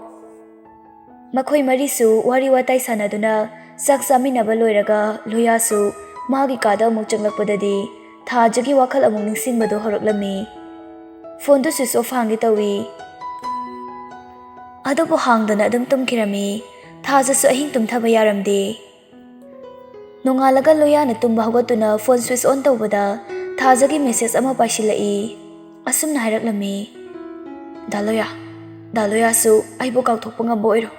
ꯃꯈꯣꯏ ꯃꯔꯤꯁꯨ ꯋꯥꯔꯤ ꯋꯥꯇꯥꯏ ꯁꯥꯟꯅꯗꯨꯅ ꯆꯥꯛ ꯆꯥꯃꯤꯟꯅꯕ ꯂꯣꯏꯔꯒ ꯂꯣꯌꯥꯁꯨ ꯃꯥꯒꯤ ꯀꯥꯗ ꯑꯃꯨꯛ ꯆꯪꯂꯛꯄꯗꯗꯤ ꯊꯥꯖꯒꯤ ꯋꯥꯈꯜ ꯑꯃꯨꯛ ꯅꯤꯡꯁꯤꯡꯕꯗꯨ ꯍꯧꯔꯛꯂꯝꯃꯤ꯫ ꯐꯣꯟꯗꯨ switch off ꯍꯥꯡꯒꯦ ꯇꯧꯏ꯫ ꯑꯗꯨꯕꯨ ꯍꯥꯡꯗꯅ ꯑꯗꯨꯝ ꯇꯨꯝꯈꯤꯔꯝꯃꯤ꯫ ꯊꯥꯖꯁꯨ ꯑꯍꯤꯡ ꯇꯨꯝꯊꯕ ꯌꯥꯔꯝꯗꯦ꯫ ꯅꯣꯡꯉꯥꯜꯂꯒ ꯂꯣꯌꯥꯅ ꯇꯨꯝꯕ ꯍꯧꯒꯠꯇꯨꯅ ꯐꯣꯟ switch on ꯇꯧꯕꯗ ꯊꯥꯖꯒꯤ message ꯑꯃ ꯄꯥꯏꯁꯤꯜꯂꯛꯏ꯫ ꯑꯁꯨꯝꯅ ꯍꯥꯏꯔꯛꯂꯝꯃꯤ, "ꯗꯥ ꯂꯣꯌꯥ, ꯗꯥ ꯂꯣꯌꯥꯁꯨ ꯑꯩꯕꯨ ꯀꯥꯎꯊꯣꯛꯄ ꯉꯝꯕ ꯑꯣꯏꯔꯣ꯫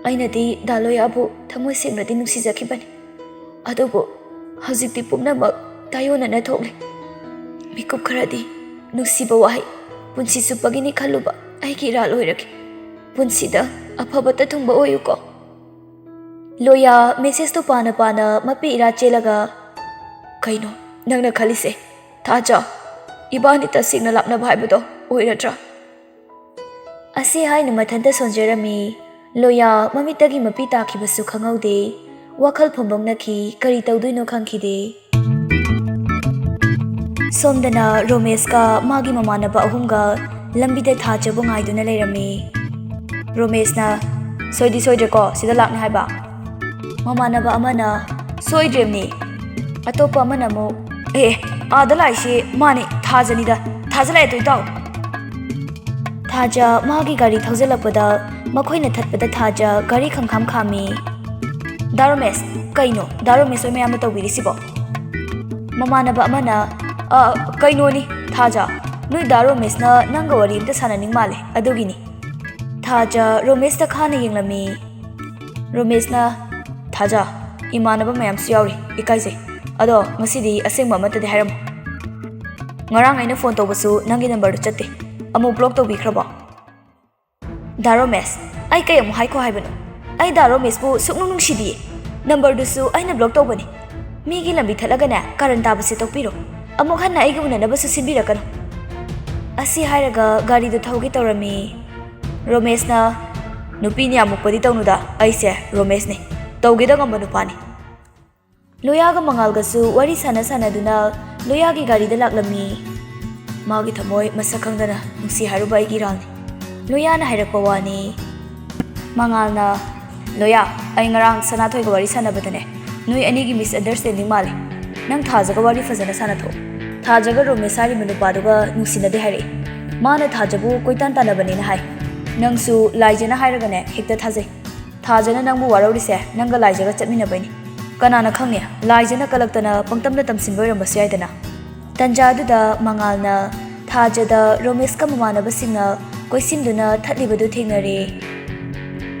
ꯑꯩꯅꯗꯤ ꯗꯥ ꯂꯣꯌꯥꯕꯨ ꯊꯃꯣꯏ ꯁꯦꯡꯅꯗꯤ ꯅꯨꯡꯁꯤꯖꯈꯤꯕꯅꯤ꯫ ꯑꯗꯨꯕꯨ ꯍꯧꯖꯤꯛꯇꯤ ꯄꯨꯝꯅꯃꯛ ꯇꯥꯏꯑꯣꯟꯅꯅ ꯊꯣꯛꯂꯦ꯫ ꯃꯤꯀꯨꯞ ꯈꯔꯗꯤ ꯅꯨꯡꯁꯤꯕ ꯋꯥꯍꯩ, ꯄꯨꯟꯁꯤ ꯆꯨꯞꯄꯒꯤꯅꯤ ꯈꯜꯂꯨꯕ ꯑꯩꯒꯤ ꯏꯔꯥꯜ ꯑꯣꯏꯔꯒꯦ꯫ ꯄꯨꯟꯁꯤꯗ ꯑꯐꯕꯇ ꯊꯨꯡꯕ ꯑꯣꯏꯌꯨꯀꯣ"꯫ ꯂꯣꯌꯥ message ꯇꯨ ꯄꯥꯅ ꯄꯥꯅ ꯃꯄꯤ ꯏꯔꯥ ꯆꯦꯜꯂꯒ, "ꯀꯩꯅꯣ ꯅꯪꯅ ꯈꯜꯂꯤꯁꯦ? ꯊꯥꯖ, ꯏꯕꯥꯅꯤ ꯇꯁꯦꯡꯅ ꯂꯥꯞꯅꯕ ꯍꯥꯏꯕꯗꯣ ꯑꯣꯏꯔꯗ꯭ꯔꯥ?" ꯑꯁꯤ ꯍꯥꯏꯅ ꯃꯊꯟꯇ ꯁꯣꯟꯖꯔꯝꯃꯤ꯫ ꯂꯣꯌꯥ ꯃꯃꯤꯠꯇꯒꯤ ꯃꯄꯤ ꯇꯥꯈꯤꯕꯁꯨ ꯈꯪꯍꯧꯗꯦ꯫ ꯋꯥꯈꯜ ꯐꯣꯡꯗꯣꯛꯅꯈꯤ, ꯀꯔꯤ ꯇꯧꯗꯣꯏꯅꯣ ꯈꯪꯈꯤꯗꯦ꯫ ꯁꯣꯝꯗꯅ ꯔꯣꯃꯦꯁꯀ ꯃꯥꯒꯤ ꯃꯃꯥꯟꯅꯕ ꯑꯍꯨꯝꯒ ꯂꯝꯕꯤꯗ ꯊꯥꯖꯕꯨ ꯉꯥꯏꯗꯨꯅ ꯂꯩꯔꯝꯃꯤ꯫ ꯔꯣꯃꯦꯁꯅ, "ꯁꯣꯏꯗꯤ ꯁꯣꯏꯗ꯭ꯔꯦꯀꯣ, ꯁꯤꯗ ꯂꯥꯛꯅꯤ ꯍꯥꯏꯕ?" ꯃꯃꯥꯟꯅꯕ ꯑꯃꯅ, "ꯁꯣꯏꯗ꯭ꯔꯦꯝꯅꯤ"꯫ ꯑꯇꯣꯞꯄ ꯑꯃꯅ ꯑꯃꯨꯛ, "ꯑꯦ, ꯑꯦ, ꯑꯥꯗ ꯂꯥꯛꯏꯁꯤ ꯃꯥꯅꯤ, ꯊꯥꯖꯅꯤꯗ꯫ ꯊꯥꯖ ꯂꯥꯛꯑꯦ, ꯇꯨ ꯇꯥꯎ"꯫ ꯊꯥꯖ ꯃꯥꯒꯤ ꯒꯥꯔꯤ ꯊꯧꯖꯤꯜꯂꯛꯄꯗ ꯃꯈꯣꯏꯅ ꯊꯠꯄꯗ ꯊꯥꯖ ꯒꯥꯔꯤ ꯈꯪꯈꯥꯝ ꯈꯥꯝꯃꯤ꯫ "ꯗꯥ ꯔꯣꯃꯦꯁ, ꯀꯩꯅꯣ ꯗꯥ ꯔꯣꯃꯦꯁ ꯍꯣꯏ ꯃꯌꯥꯝꯅ ꯇꯧꯕꯤꯔꯤꯁꯤꯕꯣ?" ꯃꯃꯥꯟꯅꯕ ꯑꯃꯅ, "ꯑ, ꯀꯩꯅꯣꯅꯤ ꯊꯥꯖ, ꯅꯣꯏ ꯗꯥ ꯔꯣꯃꯦꯁꯅ ꯅꯪꯒ ꯋꯥꯔꯤ ꯑꯝꯇ ꯁꯥꯟꯅꯅꯤꯡ ꯃꯥꯜꯂꯦ, ꯑꯗꯨꯒꯤꯅꯤ"꯫ ꯊꯥꯖ ꯔꯣꯃꯦꯁꯇ ꯈꯥꯅ ꯌꯦꯡꯂꯝꯃꯤ꯫ ꯔꯣꯃꯦꯁꯅ, "ꯊꯥꯖ, ꯏꯃꯥꯟꯅꯕ ꯃꯌꯥꯝꯁꯨ ꯌꯥꯎꯔꯤ, ꯏꯀꯥꯏꯖꯩ꯫ ꯑꯗꯣ ꯉꯁꯤꯗꯤ ꯑꯁꯦꯡꯕ ꯑꯃꯠꯇꯗꯤ ꯍꯥꯏꯔꯝꯃꯨ꯫ ꯉꯔꯥꯡ ꯑꯩꯅ ꯐꯣꯟ ꯇꯧꯕꯁꯨ ꯅꯪꯒꯤ ꯅꯝꯕꯔꯗꯨ ꯆꯠꯇꯦ꯫ ꯑꯃꯨꯛ ꯕ꯭ꯂꯣꯛ ꯇꯧꯕꯤꯈ꯭ꯔꯕꯣ?" "ꯗꯥ ꯔꯣꯃꯦꯁ, ꯑꯩ ꯀꯩ ꯑꯃꯨꯛ ꯍꯥꯏꯈꯣ ꯍꯥꯏꯕꯅꯣ? ꯑꯩ ꯗꯥ ꯔꯣꯃꯦꯁꯄꯨ ꯁꯨꯛꯅꯨꯡ ꯅꯨꯡꯁꯤꯗꯤꯌꯦ꯫ ꯅꯝꯕꯔꯗꯨꯁꯨ ꯑꯩꯅ ꯕ꯭ꯂꯣꯛ ꯇꯧꯕꯅꯤ꯫ ꯃꯤꯒꯤ ꯂꯝꯕꯤ ꯊꯠꯂꯒꯅꯦ, ꯀꯔꯟ ꯇꯥꯕꯁꯦ ꯇꯣꯛꯄꯤꯔꯣ꯫ ꯑꯃꯨꯛ ꯍꯟꯅ ꯑꯩꯒ ꯎꯅꯅꯕꯁꯨ ꯁꯤꯟꯕꯤꯔꯛꯀꯅꯨ"꯫ ꯑꯁꯤ ꯍꯥꯏꯔꯒ ꯒꯥꯔꯤꯗꯨ ꯊꯧꯒꯦ ꯇꯧꯔꯝꯃꯤ꯫ ꯔꯣꯃꯦꯁꯅ, "ꯅꯨꯄꯤꯅꯤ ꯑꯃꯨꯛꯄꯗꯤ ꯇꯧꯅꯨꯗ, ꯑꯩꯁꯦ ꯔꯣꯃꯦꯁꯅꯤ, ꯇꯧꯒꯦꯗ ꯉꯝꯕ ꯅꯨꯄꯥꯅꯤ"꯫ ꯂꯣꯌꯥꯒ ꯃꯉꯥꯜꯒꯁꯨ ꯋꯥꯔꯤ ꯁꯥꯟꯅ ꯁꯥꯟꯅꯗꯨꯅ ꯂꯣꯌꯥꯒꯤ ꯒꯥꯔꯤꯗ ꯂꯥꯛꯂꯝꯃꯤ꯫ ꯃꯥꯒꯤ ꯊꯃꯣꯏ ꯃꯁꯛ ꯈꯪꯗꯅ ꯅꯨꯡꯁꯤ ꯍꯥꯏꯔꯨꯕ ꯑꯩꯒꯤ ꯏꯔꯥꯜꯅꯤ꯫ ꯂꯣꯌꯥꯅ ꯍꯥꯏꯔꯛꯄ ꯋꯥꯅꯤ꯫ ꯃꯉꯥꯜꯅ, "ꯂꯣꯌꯥ, ꯑꯩ ꯉꯔꯥꯡ ꯁꯅꯥꯊꯣꯏꯒ ꯋꯥꯔꯤ ꯁꯥꯟꯅꯕꯗꯅꯦ, ꯅꯣꯏ ꯑꯅꯤꯒꯤ misunderstanding ꯃꯥꯜꯂꯦ꯫ ꯅꯪ ꯊꯥꯖꯒ ꯋꯥꯔꯤ ꯐꯖꯅ ꯁꯥꯟꯅꯊꯣꯛꯑꯣ꯫ ꯊꯥꯖꯒ ꯔꯣꯃꯦꯁ ꯍꯥꯏꯔꯤꯕ ꯅꯨꯄꯥꯗꯨꯒ ꯅꯨꯡꯁꯤꯅꯗꯦ ꯍꯥꯏꯔꯛꯏ꯫ ꯃꯥꯅ ꯊꯥꯖꯕꯨ ꯀꯣꯏꯇꯥꯟ ꯇꯥꯟꯅꯕꯅꯦꯅ ꯍꯥꯏ꯫ ꯅꯪꯁꯨ ꯂꯥꯏꯖꯅ ꯍꯥꯏꯔꯒꯅꯦ ꯍꯦꯛꯇ ꯊꯥꯖꯩ꯫ ꯊꯥꯖꯅ ꯅꯪꯕꯨ ꯋꯥꯔꯧꯔꯤꯁꯦ ꯅꯪꯒ ꯂꯥꯏꯖꯒ ꯆꯠꯃꯤꯟꯅꯕꯩꯅꯤ꯫ ꯀꯅꯥꯅ ꯈꯪꯅꯤ, ꯂꯥꯏꯖꯅ ꯀꯂꯛꯇꯅ ꯄꯪꯇꯝꯗ ꯇꯝꯁꯤꯟꯕ ꯑꯣꯏꯔꯝꯕꯁꯨ ꯌꯥꯏꯗꯅ꯫" ꯇꯟꯖꯥꯗꯨꯗ ꯃꯉꯥꯜꯅ ꯊꯥꯖꯗ ꯔꯣꯃꯦꯁꯀ ꯃꯃꯥꯟꯅꯕꯁꯤꯡꯅ ꯀꯣꯏꯁꯤꯟꯗꯨꯅ ꯊꯠꯂꯤꯕꯗꯨ ꯊꯦꯡꯅꯔꯦ꯫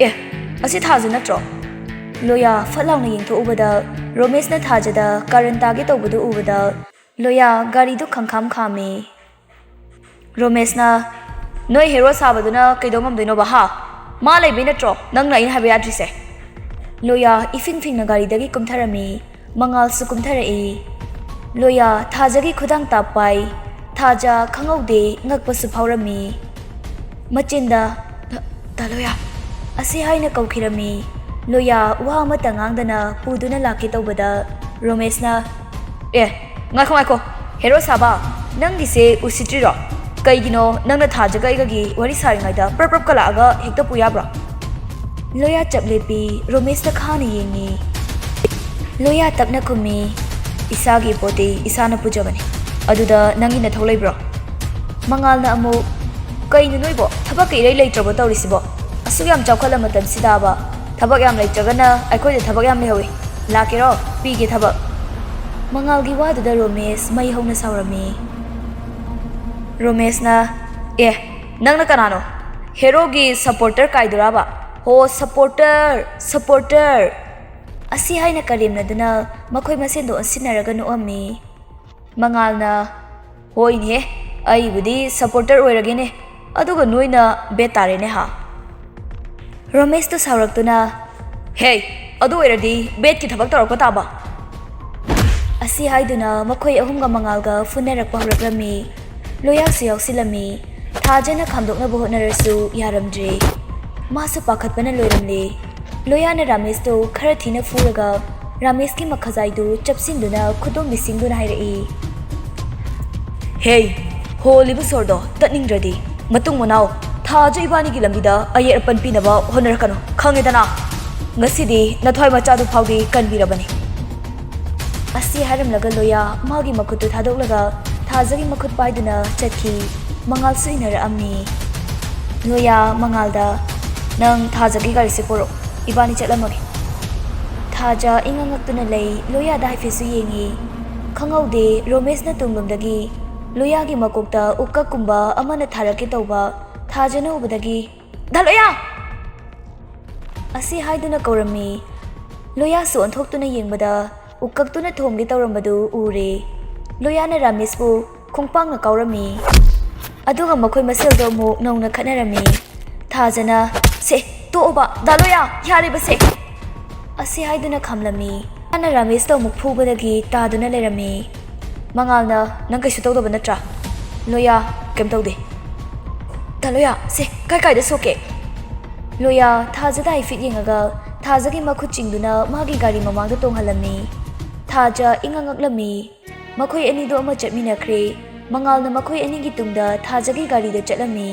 "ꯑꯦ, ꯑꯁꯤ ꯊꯥꯖ ꯅꯠꯇ꯭ꯔꯣ?" ꯂꯣꯌꯥ ꯐꯠ ꯂꯥꯎꯅ ꯌꯦꯡꯊꯣꯛꯎꯕꯗ ꯔꯣꯃꯦꯁꯅ ꯊꯥꯖꯗ ꯀꯥꯔꯟ ꯇꯥꯒꯦ ꯇꯧꯕꯗꯨ ꯎꯕꯗ ꯂꯣꯌꯥ ꯒꯥꯔꯤꯗꯨ ꯈꯪꯈꯥꯝ ꯈꯥꯝꯃꯤ꯫ ꯔꯣꯃꯦꯁꯅ, "ꯅꯣꯏ ꯍꯦꯔꯣ ꯁꯥꯕꯗꯨꯅ ꯀꯩꯗꯧ ꯉꯝꯗꯣꯏꯅꯣꯕ, ꯍꯥ? ꯃꯥ ꯂꯩꯕꯩ ꯅꯠꯇ꯭ꯔꯣ ꯅꯪꯅ ꯑꯩꯅ ꯍꯥꯏꯕ ꯌꯥꯗ꯭ꯔꯤꯁꯦ?" ꯂꯣꯌꯥ ꯏꯐꯤꯡ ꯐꯤꯡꯅ ꯒꯥꯔꯤꯗꯒꯤ ꯀꯨꯝꯊꯔꯝꯃꯤ꯫ ꯃꯉꯥꯜꯁꯨ ꯀꯨꯝꯊꯔꯛꯏ꯫ ꯂꯣꯌꯥ ꯊꯥꯖꯒꯤ ꯈꯨꯗꯥꯡ ꯇꯥꯞ ꯄꯥꯏ꯫ ꯊꯥꯖ ꯈꯪꯍꯧꯗꯦ ꯉꯛꯄꯁꯨ ꯐꯥꯎꯔꯝꯃꯤ꯫ ꯃꯆꯤꯟꯗ, "ꯗ-, ꯗꯥ ꯂꯣꯌꯥ" ꯑꯁꯤ ꯍꯥꯏꯅ ꯀꯧꯈꯤꯔꯝꯃꯤ꯫ ꯂꯣꯌꯥ ꯋꯥ ꯑꯃꯠꯇ ꯉꯥꯡꯗꯅ ꯄꯨꯗꯨꯅ ꯂꯥꯛꯀꯦ ꯇꯧꯕꯗ ꯔꯣꯃꯦꯁꯅ, "ꯑꯦ, ꯉꯥꯏꯈꯣ, ꯉꯥꯏꯈꯣ, ꯍꯦꯔꯣ ꯁꯥꯕ, ꯅꯪꯒꯤꯁꯦ ꯎꯁꯤꯠꯇ꯭ꯔꯤꯔꯣ? ꯀꯩꯒꯤꯅꯣ ꯅꯪꯅ ꯊꯥꯖꯒ ꯑꯩꯒꯒꯤ ꯋꯥꯔꯤ ꯁꯥꯔꯤꯉꯩꯗ ꯄ꯭ꯔꯞ ꯄ꯭ꯔꯞ ꯀꯂꯛꯑꯒ ꯍꯦꯛꯇ ꯄꯨ ꯌꯥꯕ꯭ꯔꯣ?" ꯂꯣꯌꯥ ꯆꯞ ꯂꯦꯞꯄꯤ, ꯔꯣꯃꯦꯁꯇ ꯈꯥꯅ ꯌꯦꯡꯉꯤ꯫ ꯂꯣꯌꯥ ꯇꯞꯅ ꯈꯨꯝꯃꯤ, "ꯏꯁꯥꯒꯤ ꯄꯣꯠꯇꯤ ꯏꯁꯥꯅ ꯄꯨꯖꯕꯅꯤ꯫ ꯑꯗꯨꯗ ꯅꯪꯒꯤ ꯅꯊꯧ ꯂꯩꯕ꯭ꯔꯣ?" ꯃꯉꯥꯜꯅ ꯑꯃꯨꯛ, "ꯀꯩꯅꯣ ꯅꯣꯏꯕꯣ? ꯊꯕꯛꯀ ꯏꯔꯩ ꯂꯩꯇ꯭ꯔꯕꯣ ꯇꯧꯔꯤꯁꯤꯕꯣ? ꯑꯁꯨꯛ ꯌꯥꯝ ꯆꯥꯎꯈꯠꯂ ꯃꯇꯝꯁꯤꯗꯕ ꯊꯕꯛ ꯌꯥꯝ ꯂꯩꯇ꯭ꯔꯒꯅ ꯑꯩꯈꯣꯏꯗ ꯊꯕꯛ ꯌꯥꯝ ꯂꯩꯍꯧꯋꯤ꯫ ꯂꯥꯛꯀꯦꯔꯣ? ꯄꯤꯒꯦ ꯊꯕꯛ꯫" ꯃꯉꯥꯜꯒꯤ ꯋꯥꯗꯨꯗ ꯔꯣꯃꯦꯁ ꯃꯩ ꯍꯧꯅ ꯁꯥꯎꯔꯝꯃꯤ꯫ ꯔꯣꯃꯦꯁꯅ, "ꯑꯦ, ꯅꯪꯅ ꯀꯅꯥꯅꯣ? ꯍꯦꯔꯣꯒꯤ supporter ꯀꯥꯏꯗꯨꯔꯥꯕ? ꯍꯣ, supporter, supporter!" ꯑꯁꯤ ꯍꯥꯏꯅ ꯀꯔꯦꯝꯅꯗꯨꯅ ꯃꯈꯣꯏ ꯃꯁꯦꯟꯗ ꯑꯣꯟꯁꯤꯟꯅꯔꯒ ꯅꯣꯛꯑꯝꯃꯤ꯫ ꯃꯉꯥꯜꯅ, "ꯍꯣꯏꯅꯦ, ꯑꯩꯕꯨꯗꯤ supporter ꯑꯣꯏꯔꯒꯦꯅꯦ, ꯑꯗꯨꯒ ꯅꯣꯏꯅ bad ꯇꯥꯔꯦꯅꯦ ꯍꯥ?" ꯔꯣꯃꯦꯁꯇꯨ ꯁꯥꯎꯔꯛꯇꯨꯅ, "ꯍꯦ, ꯑꯗꯨ ꯑꯣꯏꯔꯗꯤ bad ꯀꯤ ꯊꯕꯛ ꯇꯧꯔꯛꯄ ꯇꯥꯕ!" ꯑꯁꯤ ꯍꯥꯏꯗꯨꯅ ꯃꯈꯣꯏ ꯑꯍꯨꯝꯒ ꯃꯉꯥꯜꯒ ꯐꯨꯅꯔꯛꯄ ꯍꯧꯔꯛꯂꯝꯃꯤ꯫ ꯂꯣꯌꯥꯁꯨ ꯌꯥꯎꯁꯤꯜꯂꯝꯃꯤ꯫ ꯊꯥꯖꯅ ꯈꯥꯝꯗꯣꯛꯅꯕ ꯍꯣꯠꯅꯔꯁꯨ ꯌꯥꯔꯝꯗ꯭ꯔꯦ꯫ ꯃꯥꯁꯨ ꯄꯥꯈꯠꯄꯅ ꯂꯣꯏꯔꯝꯂꯦ꯫ ꯂꯣꯌꯥꯅ ꯔꯥꯃꯦꯁꯇꯨ ꯈꯔ ꯊꯤꯅ ꯐꯨꯔꯒ ꯔꯥꯃꯦꯁꯀꯤ ꯃꯈꯖꯥꯏꯗꯨ ꯆꯞꯁꯤꯟꯗꯨꯅ ꯈꯨꯗꯣꯝꯕꯤ ꯁꯤꯡꯗꯨꯅ ꯍꯥꯏꯔꯛꯏ꯫ ꯍꯦ, ꯍꯣꯜꯂꯤꯕ ꯁꯣꯔꯗꯣ ꯇꯠꯅꯤꯡꯗ꯭ꯔꯗꯤ ꯃꯇꯨꯡ ꯃꯅꯥꯎ ꯊꯥꯖ ꯏꯕꯥꯅꯤꯒꯤ ꯂꯝꯕꯤꯗ ꯑꯌꯦꯠ ꯑꯄꯟ ꯄꯤꯅꯕ ꯍꯣꯠꯅꯔꯛꯀꯅꯨ, ꯈꯪꯉꯦꯗꯅ? ꯉꯁꯤꯗꯤ ꯅꯊ꯭ꯋꯥꯏ ꯃꯆꯥꯗꯨ ꯐꯥꯎꯗꯤ ꯀꯟꯕꯤꯔꯕꯅꯤ꯫ ꯑꯁꯤ ꯍꯥꯏꯔꯝꯂꯒ ꯂꯣꯌꯥ ꯃꯥꯒꯤ ꯃꯈꯨꯠꯇꯨ ꯊꯥꯗꯣꯛꯂꯒ ꯊꯥꯖꯒꯤ ꯃꯈꯨꯠ ꯄꯥꯏꯗꯨꯅ ꯆꯠꯈꯤ꯫ ꯃꯉꯥꯜꯁꯨ ꯏꯟꯅꯔꯛꯑꯝꯃꯤ꯫ ꯂꯣꯌꯥ ꯃꯉꯥꯜꯗ, "ꯅꯪ ꯊꯥꯖꯒꯤ ꯒꯥꯔꯤꯁꯦ ꯄꯣꯔꯛꯑꯣ, ꯏꯕꯥꯅꯤ ꯆꯠꯂꯝꯃꯒꯦ꯫" ꯊꯥꯖ ꯏꯉꯛ ꯉꯛꯇꯨꯅ ꯂꯩ꯫ ꯂꯣꯌꯥꯗ ꯍꯥꯏꯐꯦꯠꯁꯨ ꯌꯦꯡꯉꯤ꯫ ꯈꯪꯍꯧꯗꯦ, ꯔꯣꯃꯦꯁꯅ ꯇꯨꯡꯂꯣꯝꯗꯒꯤ ꯂꯣꯌꯥꯒꯤ ꯃꯀꯣꯛꯇ ꯎꯛꯀꯛꯀꯨꯝꯕ ꯑꯃꯅ ꯊꯥꯔꯛꯀꯦ ꯇꯧꯕ ꯊꯥꯖꯅ ꯎꯕꯗꯒꯤ, "ꯗꯥ ꯂꯣꯌꯥ!" ꯑꯁꯤ ꯍꯥꯏꯗꯨꯅ ꯀꯧꯔꯝꯃꯤ꯫ ꯂꯣꯌꯥꯁꯨ ꯑꯣꯟꯊꯣꯛꯇꯨꯅ ꯌꯦꯡꯕꯗ ꯎꯛꯀꯛꯇꯨꯅ ꯊꯣꯝꯒꯦ ꯇꯧꯔꯝꯕꯗꯨ ꯎꯔꯦ꯫ ꯂꯣꯌꯥꯅ ꯔꯥꯃꯦꯁꯄꯨ ꯈꯣꯡꯄꯥꯛꯅ ꯀꯥꯎꯔꯝꯃꯤ꯫ ꯑꯗꯨꯒ ꯃꯈꯣꯏ ꯃꯁꯦꯜꯗꯣ ꯑꯃꯨꯛ ꯅꯧꯅ ꯈꯠꯅꯔꯝꯃꯤ꯫ ꯊꯥꯖꯅ, "ꯁꯦ, ꯇꯣꯛꯑꯣꯕ, ꯗꯥ ꯂꯣꯌꯥ, ꯌꯥꯔꯦꯕꯁꯦ!" ꯑꯁꯤ ꯍꯥꯏꯗꯨꯅ ꯈꯥꯝꯂꯝꯃꯤ꯫ ꯃꯥꯅ ꯔꯥꯃꯦꯁꯇ ꯑꯃꯨꯛ ꯐꯨꯕꯗꯒꯤ ꯇꯥꯗꯨꯅ ꯂꯩꯔꯝꯃꯤ꯫ ꯃꯉꯥꯜꯅ, "ꯅꯪ ꯀꯩꯁꯨ ꯇꯧꯗꯕ ꯅꯠꯇ꯭ꯔꯥ?" ꯂꯣꯌꯥ, "ꯀꯩꯝ ꯇꯧꯗꯦ꯫" "ꯗꯥ ꯂꯣꯌꯥ, ꯁꯦ, ꯀꯥꯏ ꯀꯥꯏꯗ ꯁꯣꯛꯀꯦ?" ꯂꯣꯌꯥ ꯊꯥꯖꯗ ꯍꯥꯏꯐꯦꯠ ꯌꯦꯡꯉꯒ ꯊꯥꯖꯒꯤ ꯃꯈꯨꯠ ꯆꯤꯡꯗꯨꯅ ꯃꯥꯒꯤ ꯒꯥꯔꯤ ꯃꯃꯥꯡꯗ ꯇꯣꯡꯍꯜꯂꯝꯃꯤ꯫ ꯊꯥꯖ ꯏꯉꯛ ꯉꯛꯂꯝꯃꯤ꯫ ꯃꯈꯣꯏ ꯑꯅꯤꯗꯣ ꯑꯃ ꯆꯠꯃꯤꯟꯅꯈ꯭ꯔꯦ꯫ ꯃꯉꯥꯜꯅ ꯃꯈꯣꯏ ꯑꯅꯤꯒꯤ ꯇꯨꯡꯗ ꯊꯥꯖꯒꯤ ꯒꯥꯔꯤꯗ ꯆꯠꯂꯝꯃꯤ꯫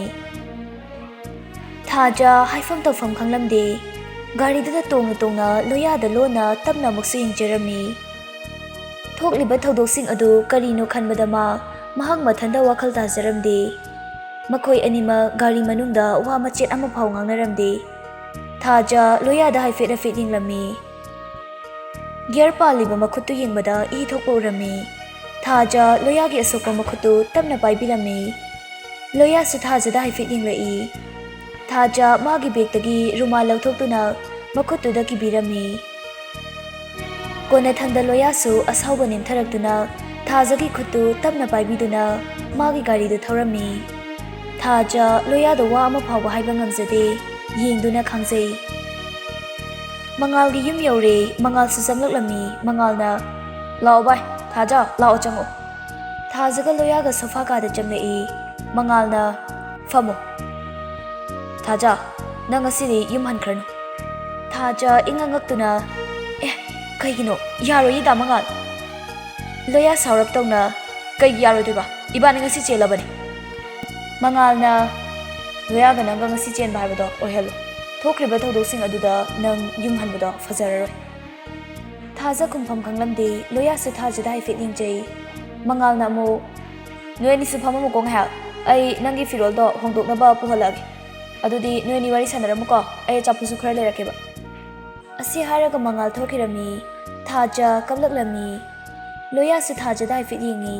ꯊꯥꯖ ꯍꯥꯏꯐꯝ ꯇꯧꯐꯝ ꯈꯪꯂꯝꯗꯦ꯫ ꯒꯥꯔꯤꯗꯨꯗ ꯇꯣꯡꯅ ꯇꯣꯡꯅ ꯂꯣꯌꯥꯗ ꯂꯣꯟꯅ ꯇꯞꯅ ꯑꯃꯨꯛꯁꯨ ꯌꯦꯡꯖꯔꯝꯃꯤ꯫ ꯊꯣꯛꯂꯤꯕ ꯊꯧꯗꯣꯛꯁꯤꯡ ꯑꯗꯨ ꯀꯔꯤꯅꯣ ꯈꯟꯕꯗ ꯃꯥ, ꯃꯍꯥꯛ ꯃꯊꯟꯇ ꯋꯥꯈꯜ ꯇꯥꯖꯔꯝꯗꯦ꯫ ꯃꯈꯣꯏ ꯑꯅꯤꯃꯛ ꯒꯥꯔꯤ ꯃꯅꯨꯡꯗ ꯋꯥ ꯃꯆꯦꯠ ꯑꯃ ꯐꯥꯎ ꯉꯥꯡꯅꯔꯝꯗꯦ꯫ ꯊꯥꯖ ꯂꯣꯌꯥꯗ ꯍꯥꯏꯐꯦꯠ ꯍꯥꯏꯐꯦꯠ ꯌꯦꯡꯂꯝꯃꯤ꯫ ꯒꯤꯌꯔ ꯄꯥꯜꯂꯤꯕ ꯃꯈꯨꯠꯇꯨ ꯌꯦꯡꯕꯗ ꯏ ꯊꯣꯛꯄ ꯎꯔꯝꯃꯤ꯫ ꯊꯥꯖ ꯂꯣꯌꯥꯒꯤ ꯑꯁꯣꯛꯄ ꯃꯈꯨꯠꯇꯨ ꯇꯞꯅ ꯄꯥꯏꯕꯤꯔꯝꯃꯤ꯫ ꯂꯣꯌꯥꯁꯨ ꯊꯥꯖꯗ ꯍꯥꯏꯐꯦꯠ ꯌꯦꯡꯂꯛꯏ꯫ ꯊꯥꯖ ꯃꯥꯒꯤ ꯕꯦꯒꯇꯒꯤ ꯔꯨꯃꯥꯜ ꯂꯧꯊꯣꯛꯇꯨꯅ ꯃꯈꯨꯠꯇꯨꯗ ꯀꯤꯕꯤꯔꯝꯃꯤ꯫ ꯀꯣꯟꯅꯊꯪꯗ ꯂꯣꯌꯥꯁꯨ ꯑꯁꯥꯎꯕ ꯅꯦꯝꯊꯔꯛꯇꯨꯅ ꯊꯥꯖꯒꯤ ꯈꯨꯠꯇꯨ ꯇꯞꯅ ꯄꯥꯏꯕꯤꯗꯨꯅ ꯃꯥꯒꯤ ꯒꯥꯔꯤꯗꯨ ꯊꯧꯔꯝꯃꯤ꯫ ꯊꯥꯖ ꯂꯣꯌꯥꯗ ꯋꯥ ꯑꯃ ꯐꯥꯎꯕ ꯍꯥꯏꯕ ꯉꯝꯖꯗꯦ, ꯌꯦꯡꯗꯨꯅ ꯈꯥꯡꯖꯩ꯫ ꯃꯉꯥꯜꯒꯤ ꯌꯨꯝ ꯌꯧꯔꯦ꯫ ꯃꯉꯥꯜꯁꯨ ꯆꯪꯂꯛꯂꯝꯃꯤ꯫ ꯃꯉꯥꯜꯅ, "ꯂꯥꯛꯑꯣ ꯚꯥꯏ, ꯊꯥꯖ, ꯂꯥꯛꯑꯣ ꯆꯪꯉꯛꯑꯣ꯫" ꯊꯥꯖꯒ ꯂꯣꯌꯥꯒ ꯁꯣꯐꯥ ꯀꯥꯗ ꯆꯪꯂꯛꯏ꯫ ꯃꯉꯥꯜꯅ, "ꯐꯝꯃꯣ꯫ ꯊꯥꯖ, ꯅꯪ ꯉꯁꯤꯗꯤ ꯌꯨꯝ ꯍꯟꯈ꯭ꯔꯅꯨ꯫" ꯊꯥꯖ ꯏꯉꯛ ꯉꯛꯇꯨꯅ, "ꯑꯦ, ꯀꯩꯒꯤꯅꯣ? ꯌꯥꯔꯣꯏꯌꯦ, ꯗꯥ ꯃꯉꯥꯜ꯫ ꯂꯣꯌꯥ ꯁꯥꯎꯔꯞ ꯇꯧꯅ, "ꯀꯩꯒꯤ ꯌꯥꯔꯣꯏꯗꯣꯏꯕ? ꯏꯕꯥꯅꯤ ꯉꯁꯤ ꯆꯦꯜꯂꯕꯅꯤ꯫" ꯃꯉꯥꯜꯅ, "ꯂꯣꯌꯥꯒ ꯅꯪꯒ ꯉꯁꯤ ꯆꯦꯟꯕ ꯍꯥꯏꯕꯗꯣ ꯑꯣꯏꯍꯜꯂꯣ꯫ ꯊꯣꯛꯈ꯭ꯔꯤꯕ ꯊꯧꯗꯣꯛꯁꯤꯡ ꯑꯗꯨꯗ ꯅꯪ ꯌꯨꯝ ꯍꯟꯕꯗꯣ ꯐꯖꯔꯔꯣꯏ꯫" ꯊꯥꯖ ꯈꯨꯝꯐꯝ ꯈꯪꯂꯝꯗꯦ꯫ ꯂꯣꯌꯥꯁꯨ ꯊꯥꯖꯗ ꯍꯥꯏꯐꯦꯠ ꯌꯦꯡꯖꯩ꯫ ꯃꯉꯥꯜꯅ ꯑꯃꯨꯛ, "ꯅꯣꯏ ꯑꯅꯤꯁꯨ ꯐꯝꯃꯝꯃꯨꯀꯣ ꯉꯥꯏꯍꯥꯛ꯫ ꯑꯩ ꯅꯪꯒꯤ ꯐꯤꯔꯣꯜꯗꯣ ꯍꯣꯡꯗꯣꯛꯅꯕ ꯄꯨꯍꯜꯂꯛꯑꯒꯦ꯫ ꯑꯗꯨꯗꯤ ꯅꯣꯏ ꯑꯅꯤ ꯋꯥꯔꯤ ꯁꯥꯟꯅꯔꯝꯃꯨꯀꯣ꯫ ꯑꯩ ꯑꯆꯥꯄꯣꯠꯁꯨ ꯈꯔ ꯂꯩꯔꯛꯀꯦꯕ꯫" ꯑꯁꯤ ꯍꯥꯏꯔꯒ ꯃꯉꯥꯜ ꯊꯣꯛꯈꯤꯔꯝꯃꯤ꯫ ꯊꯥꯖ ꯀꯞꯂꯛꯂꯝꯃꯤ꯫ ꯂꯣꯌꯥꯁꯨ ꯊꯥꯖꯗ ꯍꯥꯏꯐꯦꯠ ꯌꯦꯡꯉꯤ꯫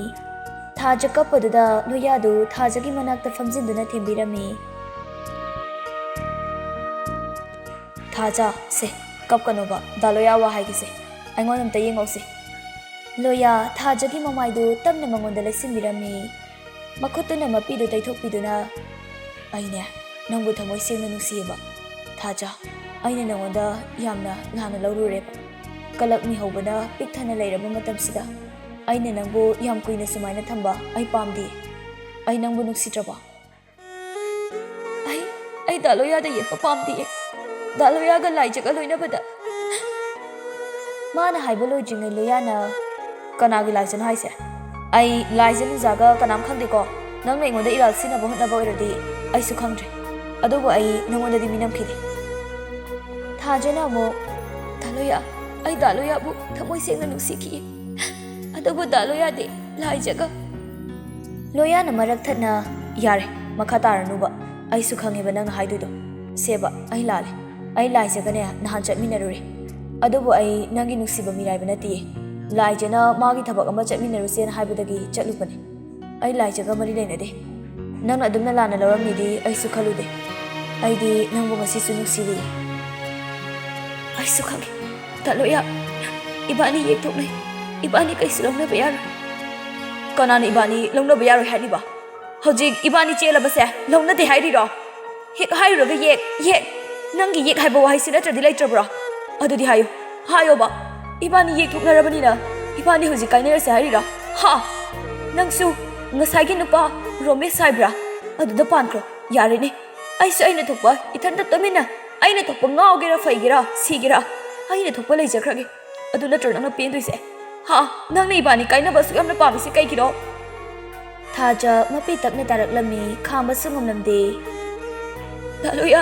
ꯊꯥꯖ ꯀꯞꯄꯗꯨꯗ ꯂꯣꯌꯥꯗꯨ ꯊꯥꯖꯒꯤ ꯃꯅꯥꯛꯇ ꯐꯝꯖꯤꯟꯗꯨꯅ ꯊꯦꯝꯕꯤꯔꯝꯃꯤ꯫ "ꯊꯥꯖ, ꯁꯦ, ꯀꯞꯀꯅꯣꯕ, ꯗꯥ ꯂꯣꯌꯥ ꯋꯥ ꯍꯥꯏꯒꯦꯁꯦ꯫ ꯑꯩꯉꯣꯟꯗ ꯑꯝꯇ ꯌꯦꯡꯉꯧꯁꯦ꯫" ꯂꯣꯌꯥ ꯊꯥꯖꯒꯤ ꯃꯃꯥꯏꯗꯨ ꯇꯞꯅ ꯃꯉꯣꯟꯗ ꯂꯩꯁꯤꯟꯕꯤꯔꯝꯃꯤ꯫ ꯃꯈꯨꯠꯇꯨꯅ ꯃꯄꯤꯗꯨ ꯇꯩꯊꯣꯛꯄꯤꯗꯨꯅ, "ꯑꯩꯅꯦ, ꯅꯪꯕꯨ ꯊꯃꯣꯏ ꯁꯦꯡꯅ ꯅꯨꯡꯁꯤꯌꯦꯕ꯫ ꯊꯥꯖ, ꯑꯩꯅ ꯅꯉꯣꯟꯗ ꯌꯥꯝꯅ ꯂꯥꯟꯅ ꯂꯧꯔꯨꯔꯦꯕ꯫ ꯀꯂꯛ ꯃꯤꯍꯧꯕꯅ ꯄꯤꯛ ꯊꯟꯅ ꯂꯩꯔꯕ ꯃꯇꯝꯁꯤꯗ ꯑꯩꯅ ꯅꯪꯕꯨ ꯌꯥꯝ ꯀꯨꯏꯅ ꯁꯨꯃꯥꯏꯅ ꯊꯝꯕ ꯑꯩ ꯄꯥꯝꯗꯦ꯫ ꯑꯩ ꯅꯪꯕꯨ ꯅꯨꯡꯁꯤꯗ꯭ꯔꯕꯣ?" "ꯑꯩ, ꯑꯩ ꯗꯥ ꯂꯣꯌꯥꯗ ꯌꯦꯠꯄ ꯄꯥꯝꯗꯤꯌꯦ꯫ ꯗꯥ ꯂꯣꯌꯥꯒ ꯂꯥꯏꯖꯒ ꯂꯣꯏꯅꯕꯗ꯫" ꯃꯥꯅ ꯍꯥꯏꯕ ꯂꯣꯏꯗ꯭ꯔꯤꯉꯩ ꯂꯣꯌꯥꯅ, "ꯀꯅꯥꯒꯤ ꯂꯥꯏꯖꯅꯣ ꯍꯥꯏꯁꯦ? ꯑꯩ ꯂꯥꯏꯖ ꯅꯨꯡꯖꯥꯒ ꯀꯅꯥꯝ ꯈꯪꯗꯦꯀꯣ꯫ ꯅꯪꯅ ꯑꯩꯉꯣꯟꯗ ꯏꯔꯥꯜ ꯁꯤꯟꯅꯕ ꯍꯣꯠꯅꯕ ꯑꯣꯏꯔꯗꯤ ꯑꯩꯁꯨ ꯈꯪꯗ꯭ꯔꯦ꯫ ꯑꯗꯨꯕꯨ ꯑꯩ ꯅꯉꯣꯟꯗꯗꯤ ꯃꯤꯅꯝꯈꯤꯗꯦ꯫" ꯊꯥꯖꯅ ꯑꯃꯨꯛ, "ꯗꯥ ꯂꯣꯌꯥ, ꯑꯩ ꯗꯥ ꯂꯣꯌꯥꯕꯨ ꯊꯃꯣꯏ ꯁꯦꯡꯅ ꯅꯨꯡꯁꯤꯈꯤ꯫ ꯑꯗꯨꯕꯨ ꯗꯥ ꯂꯣꯌꯥꯗꯤ ꯂꯥꯏꯖꯒ꯫" ꯂꯣꯌꯥꯅ ꯃꯔꯛ ꯊꯠꯅ, "ꯌꯥꯔꯦ, ꯃꯈꯥ ꯇꯥꯔꯅꯨꯕ꯫ ꯑꯩꯁꯨ ꯈꯪꯉꯦꯕ ꯅꯪꯅ ꯍꯥꯏꯗꯣꯏꯗꯣ꯫ ꯁꯦꯕ, ꯑꯩ ꯂꯥꯜꯂꯦ꯫ ꯑꯩ ꯂꯥꯏꯖꯒꯅꯦ ꯅꯍꯥꯟ ꯆꯠꯃꯤꯟꯅꯔꯨꯔꯦ꯫ ꯑꯗꯨꯕꯨ ꯑꯩ ꯅꯪꯒꯤ ꯅꯨꯡꯁꯤꯕ ꯃꯤꯔꯥꯏꯕ ꯅꯠꯇꯤꯌꯦ꯫ ꯂꯥꯏꯖꯅ ꯃꯥꯒꯤ ꯊꯕꯛ ꯑꯃ ꯆꯠꯃꯤꯟꯅꯔꯨꯁꯦꯅ ꯍꯥꯏꯕꯗꯒꯤ ꯆꯠꯂꯨꯕꯅꯦ꯫ ꯑꯩ ꯂꯥꯏꯖꯒ ꯃꯔꯤ ꯂꯩꯅꯗꯦ꯫ ꯅꯪꯅ ꯑꯗꯨꯝꯅ ꯂꯥꯟꯅ ꯂꯧꯔꯝꯅꯤꯗꯤ ꯑꯩꯁꯨ ꯈꯜꯂꯨꯗꯦ꯫ ꯑꯩꯗꯤ ꯅꯪꯕꯨ ꯉꯁꯤꯁꯨ ꯅꯨꯡꯁꯤꯔꯤ꯫" "ꯑꯩꯁꯨ ꯈꯪꯉꯤ꯫ ꯗꯥ ꯂꯣꯌꯥ, ꯏꯕꯥꯅꯤ ꯌꯦꯛꯊꯣꯛꯅꯩ꯫ ꯏꯕꯥꯅꯤ ꯀꯩꯁꯨ ꯂꯧꯅꯕ ꯌꯥꯔꯣꯏ꯫" "ꯀꯅꯥꯅ ꯏꯕꯥꯅꯤ ꯂꯧꯅꯕ ꯌꯥꯔꯣꯏ ꯍꯥꯏꯔꯤꯕ? ꯍꯧꯖꯤꯛ ꯏꯕꯥꯅꯤ ꯆꯦꯜꯂꯕꯁꯦ ꯂꯧꯅꯗꯦ ꯍꯥꯏꯔꯤꯔꯣ? ꯍꯦꯛ ꯍꯥꯏꯔꯨꯔꯒ ꯌꯦꯛ, ꯌꯦꯛ꯫ ꯅꯪꯒꯤ ꯌꯦꯛ ꯍꯥꯏꯕ ꯋꯥꯍꯩꯁꯤ ꯅꯠꯇ꯭ꯔꯗꯤ ꯂꯩꯇ꯭ꯔꯕ꯭ꯔꯣ? ꯑꯗꯨꯗꯤ ꯍꯥꯏꯌꯨ, ꯍꯥꯏꯌꯣꯕ꯫ ꯏꯕꯥꯅꯤ ꯌꯦꯛꯊꯣꯛꯅꯔꯕꯅꯤꯅ ꯏꯕꯥꯅꯤ ꯍꯧꯖꯤꯛ ꯀꯥꯏꯅꯔꯁꯦ ꯍꯥꯏꯔꯤꯔꯣ? ꯍꯥ? ꯅꯪꯁꯨ ꯉꯁꯥꯏꯒꯤ ꯅꯨꯄꯥ ꯔꯣꯃꯦꯁ ꯍꯥꯏꯕ꯭ꯔꯥ? ꯑꯗꯨꯗ ꯄꯥꯟꯈ꯭ꯔꯣ꯫ ꯌꯥꯔꯦꯅꯦ꯫ ꯑꯩꯁꯨ ꯑꯩꯅ ꯊꯣꯛꯄ ꯏꯊꯟꯇ ꯇꯨꯃꯤꯟꯅ ꯑꯩꯅ ꯊꯣꯛꯄ ꯉꯥꯎꯒꯦꯔꯥ ꯐꯩꯒꯦꯔꯥ ꯁꯤꯒꯦꯔꯥ ꯑꯩꯅ ꯊꯣꯛꯄ ꯂꯩꯖꯈ꯭ꯔꯒꯦ꯫ ꯑꯗꯨ ꯅꯠꯇ꯭ꯔꯣ ꯅꯪꯅ ꯄꯦꯟꯗꯣꯏꯁꯦ? ꯍꯥ? ꯅꯪꯅ ꯏꯕꯥꯅꯤ ꯀꯥꯏꯅꯕ ꯑꯁꯨꯛ ꯌꯥꯝꯅ ꯄꯥꯝꯃꯤꯁꯦ ꯀꯩꯒꯤꯅꯣ? ꯊꯥꯖ ꯃꯄꯤ ꯇꯞꯅ ꯇꯥꯔꯛꯂꯝꯃꯤ, ꯈꯥꯝꯕꯁꯨ ꯉꯝꯂꯝꯗꯦ꯫ ꯗꯥ ꯂꯣꯌꯥ,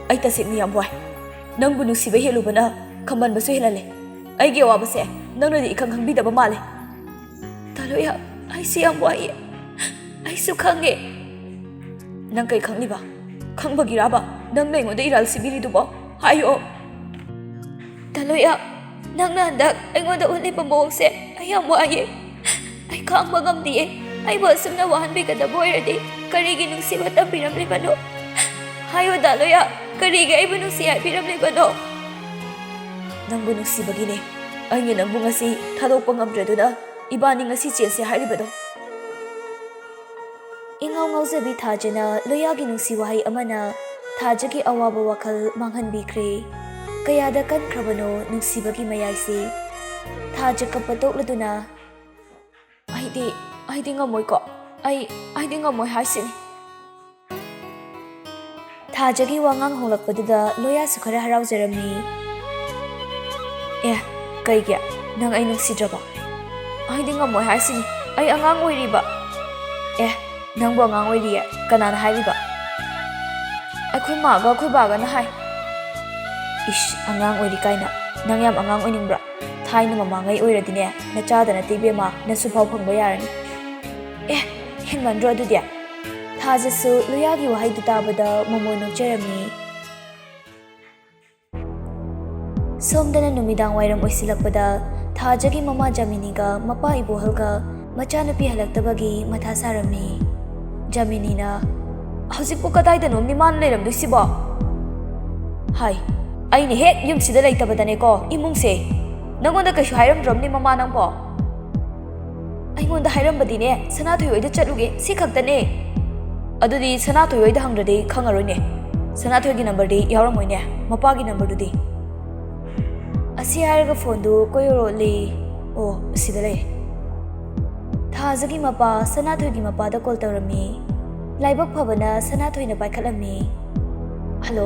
ꯑꯩ ꯇꯁꯦꯡꯅ ꯌꯥꯝ ꯋꯥꯏ꯫ ꯅꯪꯕꯨ ꯅꯨꯡꯁꯤꯕ ꯍꯦꯜꯂꯨꯕꯅ ꯈꯝꯕꯟꯕꯁꯨ ꯍꯦꯜꯍꯜꯂꯦ꯫ ꯑꯩꯒꯤ ꯑꯋꯥꯕꯁꯦ ꯅꯪꯅꯗꯤ ꯏꯈꯪ ꯈꯪꯕꯤꯗꯕ ꯃꯥꯜꯂꯦ꯫ ꯗꯥ ꯂꯣꯌꯥ, ꯑꯩꯁꯦ ꯌꯥꯝ ꯋꯥꯏꯌꯦ꯫ ꯑꯩꯁꯨ ꯈꯪꯉꯦ꯫ ꯅꯪ ꯀꯩ ꯈꯪꯂꯤꯕ? ꯈꯪꯕꯒꯤꯔꯕ ꯅꯪꯅ ꯑꯩꯉꯣꯟꯗ ꯏꯔꯥꯜ ꯁꯤꯕꯤꯔꯤꯗꯨꯕꯣ? ꯍꯥꯏꯌꯣ꯫ ꯗꯥ ꯂꯣꯌꯥ, ꯅꯪꯅ ꯍꯟꯗꯛ ꯑꯩꯉꯣꯟꯗ ꯎꯠꯂꯤꯕ ꯃꯑꯣꯡꯁꯦ ꯑꯩ ꯌꯥꯝ ꯋꯥꯏꯌꯦ꯫ ꯑꯩ ꯈꯥꯡꯕ ꯉꯝꯗꯤꯌꯦ꯫ ꯑꯩꯕꯨ ꯑꯁꯨꯝꯅ ꯋꯥꯍꯟꯕꯤꯒꯗꯕ ꯑꯣꯏꯔꯗꯤ ꯀꯔꯤꯒꯤ ꯅꯨꯡꯁꯤꯕ ꯇꯝꯕꯤꯔꯝꯂꯤꯕꯅꯣ? ꯍꯥꯏꯌꯣ ꯗꯥ ꯂꯣꯌꯥ, ꯀꯔꯤꯒꯤ ꯑꯩꯕꯨ ꯅꯨꯡꯁꯤ ꯍꯥꯏꯕꯤꯔꯝꯂꯤꯕꯅꯣ? ꯅꯪꯕꯨ ꯅꯨꯡꯁꯤꯕꯒꯤꯅꯦ ꯑꯩꯅ ꯅꯪꯕꯨ ꯉꯁꯤ ꯊꯥꯗꯣꯛꯄ ꯉꯝꯗ꯭ꯔꯗꯨꯅ ꯏꯕꯥꯅꯤ ꯉꯁꯤ ꯆꯦꯟꯁꯦ ꯍꯥꯏꯔꯤꯕꯗꯣ꯫ ꯏꯉꯥꯎ ꯉꯥꯎꯖꯕꯤ ꯊꯥꯖꯅ ꯂꯣꯌꯥꯒꯤ ꯅꯨꯡꯁꯤ ꯋꯥꯍꯩ ꯑꯃꯅ ꯊꯥꯖꯒꯤ ꯑꯋꯥꯕ ꯋꯥꯈꯜ ꯃꯥꯡꯍꯟꯕꯤꯈ꯭ꯔꯦ꯫ ꯀꯌꯥꯗ ꯀꯟꯈ꯭ꯔꯕꯅꯣ ꯅꯨꯡꯁꯤꯕꯒꯤ ꯃꯌꯥꯏꯁꯦ꯫ ꯊꯥꯖ ꯀꯞꯄ ꯇꯣꯛꯂꯗꯨꯅ, "ꯑꯩꯗꯤ, ꯑꯩꯗꯤ ꯉꯝꯃꯣꯏꯀꯣ꯫ ꯑꯩ, ꯑꯩꯗꯤ ꯉꯝꯃꯣꯏ ꯍꯥꯏꯁꯤꯅꯤ꯫" ꯊꯥꯖꯒꯤ ꯋꯥꯉꯥꯡ ꯍꯣꯡꯂꯛꯄꯗꯨꯗ ꯂꯣꯌꯥꯁꯨ ꯈꯔ ꯍꯔꯥꯎꯖꯔꯝꯃꯤ꯫ "ꯑꯦ, ꯀꯩꯒꯤ? ꯅꯪ ꯑꯩ ꯅꯨꯡꯁꯤꯗ꯭ꯔꯕꯣ?" "ꯑꯩꯗꯤ ꯉꯝꯃꯣꯏ ꯍꯥꯏꯁꯤꯅꯤ꯫ ꯑꯩ ꯑꯉꯥꯡ ꯑꯣꯏꯔꯤꯕ꯫" "ꯑꯦ, ꯅꯪꯕꯨ ꯑꯉꯥꯡ ꯑꯣꯏꯔꯤꯌꯦ? ꯀꯅꯥꯅ ꯍꯥꯏꯔꯤꯕ?" "ꯑꯩꯈꯣꯏ ꯃꯥꯒ ꯑꯩꯈꯣꯏ ꯕꯥꯒꯅ ꯍꯥꯏ꯫" "ꯏꯁ, ꯑꯉꯥꯡ ꯑꯣꯏꯔꯤ ꯀꯥꯏꯅ꯫ ꯅꯪ ꯌꯥꯝ ꯑꯉꯥꯡ ꯑꯣꯏꯅꯤꯡꯕ꯭ꯔꯥ? ꯊꯥꯏꯅ ꯃꯃꯥꯡꯉꯩ ꯑꯣꯏꯔꯗꯤꯅꯦ, ꯅꯆꯥꯗ ꯅꯠꯇꯦ ꯏꯕꯦꯝꯃ, ꯅꯁꯨ ꯐꯥꯎ ꯐꯪꯕ ꯌꯥꯔꯅꯤ꯫" "ꯑꯦ, ꯍꯦꯟꯃꯟꯗ꯭ꯔꯣ ꯑꯗꯨꯗꯤ?" ꯊꯥꯖꯁꯨ ꯂꯣꯌꯥꯒꯤ ꯋꯥꯍꯩꯗꯨ ꯇꯥꯕꯗ ꯃꯣꯃꯣꯟ ꯅꯣꯛꯆꯔꯝꯃꯤ꯫ ꯁꯣꯝꯗꯅ ꯅꯨꯃꯤꯗꯥꯡ ꯋꯥꯏꯔꯝ ꯑꯣꯏꯁꯤꯜꯂꯛꯄꯗ ꯊꯥꯖꯒꯤ ꯃꯃꯥ ꯖꯥꯃꯤꯅꯤꯒ ꯃꯄꯥ ꯏꯕꯣꯍꯜꯒ ꯃꯆꯥꯅꯨꯄꯤ ꯍꯜꯂꯛꯇꯕꯒꯤ ꯃꯊꯥ ꯁꯥꯔꯝꯃꯤ꯫ ꯖꯥꯃꯤꯅꯤꯅ, "ꯍꯧꯖꯤꯛꯄꯨ ꯀꯗꯥꯏꯗꯅꯣꯝꯅꯤ ꯃꯥꯅ ꯂꯩꯔꯝꯗꯣꯏꯁꯤꯕꯣ?" ꯍꯥꯏ, "ꯑꯩꯅ ꯍꯦꯛ ꯌꯨꯝꯁꯤꯗ ꯂꯩꯇꯕꯗꯅꯦꯀꯣ ꯏꯃꯨꯡꯁꯦ꯫ ꯅꯪꯉꯣꯟꯗ ꯀꯩꯁꯨ ꯍꯥꯏꯔꯝꯗ꯭ꯔꯣꯝꯅꯤ ꯃꯃꯥ ꯅꯪꯕꯣ?" "ꯑꯩꯉꯣꯟꯗ ꯍꯥꯏꯔꯝꯕꯗꯤꯅꯦ, ꯁꯅꯥꯊꯣꯏ ꯍꯣꯏꯗ ꯆꯠꯂꯨꯒꯦ, ꯁꯤ ꯈꯛꯇꯅꯦ꯫" "ꯑꯗꯨꯗꯤ ꯁꯅꯥꯊꯣꯏ ꯍꯣꯏꯗ ꯍꯪꯗ꯭ꯔꯗꯤ ꯈꯪꯉꯔꯣꯏꯅꯦ꯫ ꯁꯅꯥꯊꯣꯏꯒꯤ ꯅꯝꯕꯔꯗꯤ ꯌꯥꯎꯔꯝꯃꯣꯏꯅꯦ, ꯃꯄꯥꯒꯤ ꯅꯝꯕꯔꯗꯨꯗꯤ?" ꯑꯁꯤ ꯍꯥꯏꯔꯒ ꯐꯣꯟꯗꯨ ꯀꯣꯏꯔꯣꯠꯂꯤ꯫ ꯑꯣ, ꯁꯤꯗ ꯂꯩ꯫ ꯊꯥꯖꯒꯤ ꯃꯄꯥ ꯁꯅꯥꯊꯣꯏꯒꯤ ꯃꯄꯥꯗ ꯀꯣꯜ ꯇꯧꯔꯝꯃꯤ꯫ ꯂꯥꯏꯕꯛ ꯐꯕꯅ ꯁꯅꯥꯊꯣꯏꯅ ꯄꯥꯏꯈꯠꯂꯝꯃꯤ꯫ "ꯍꯜꯂꯣ,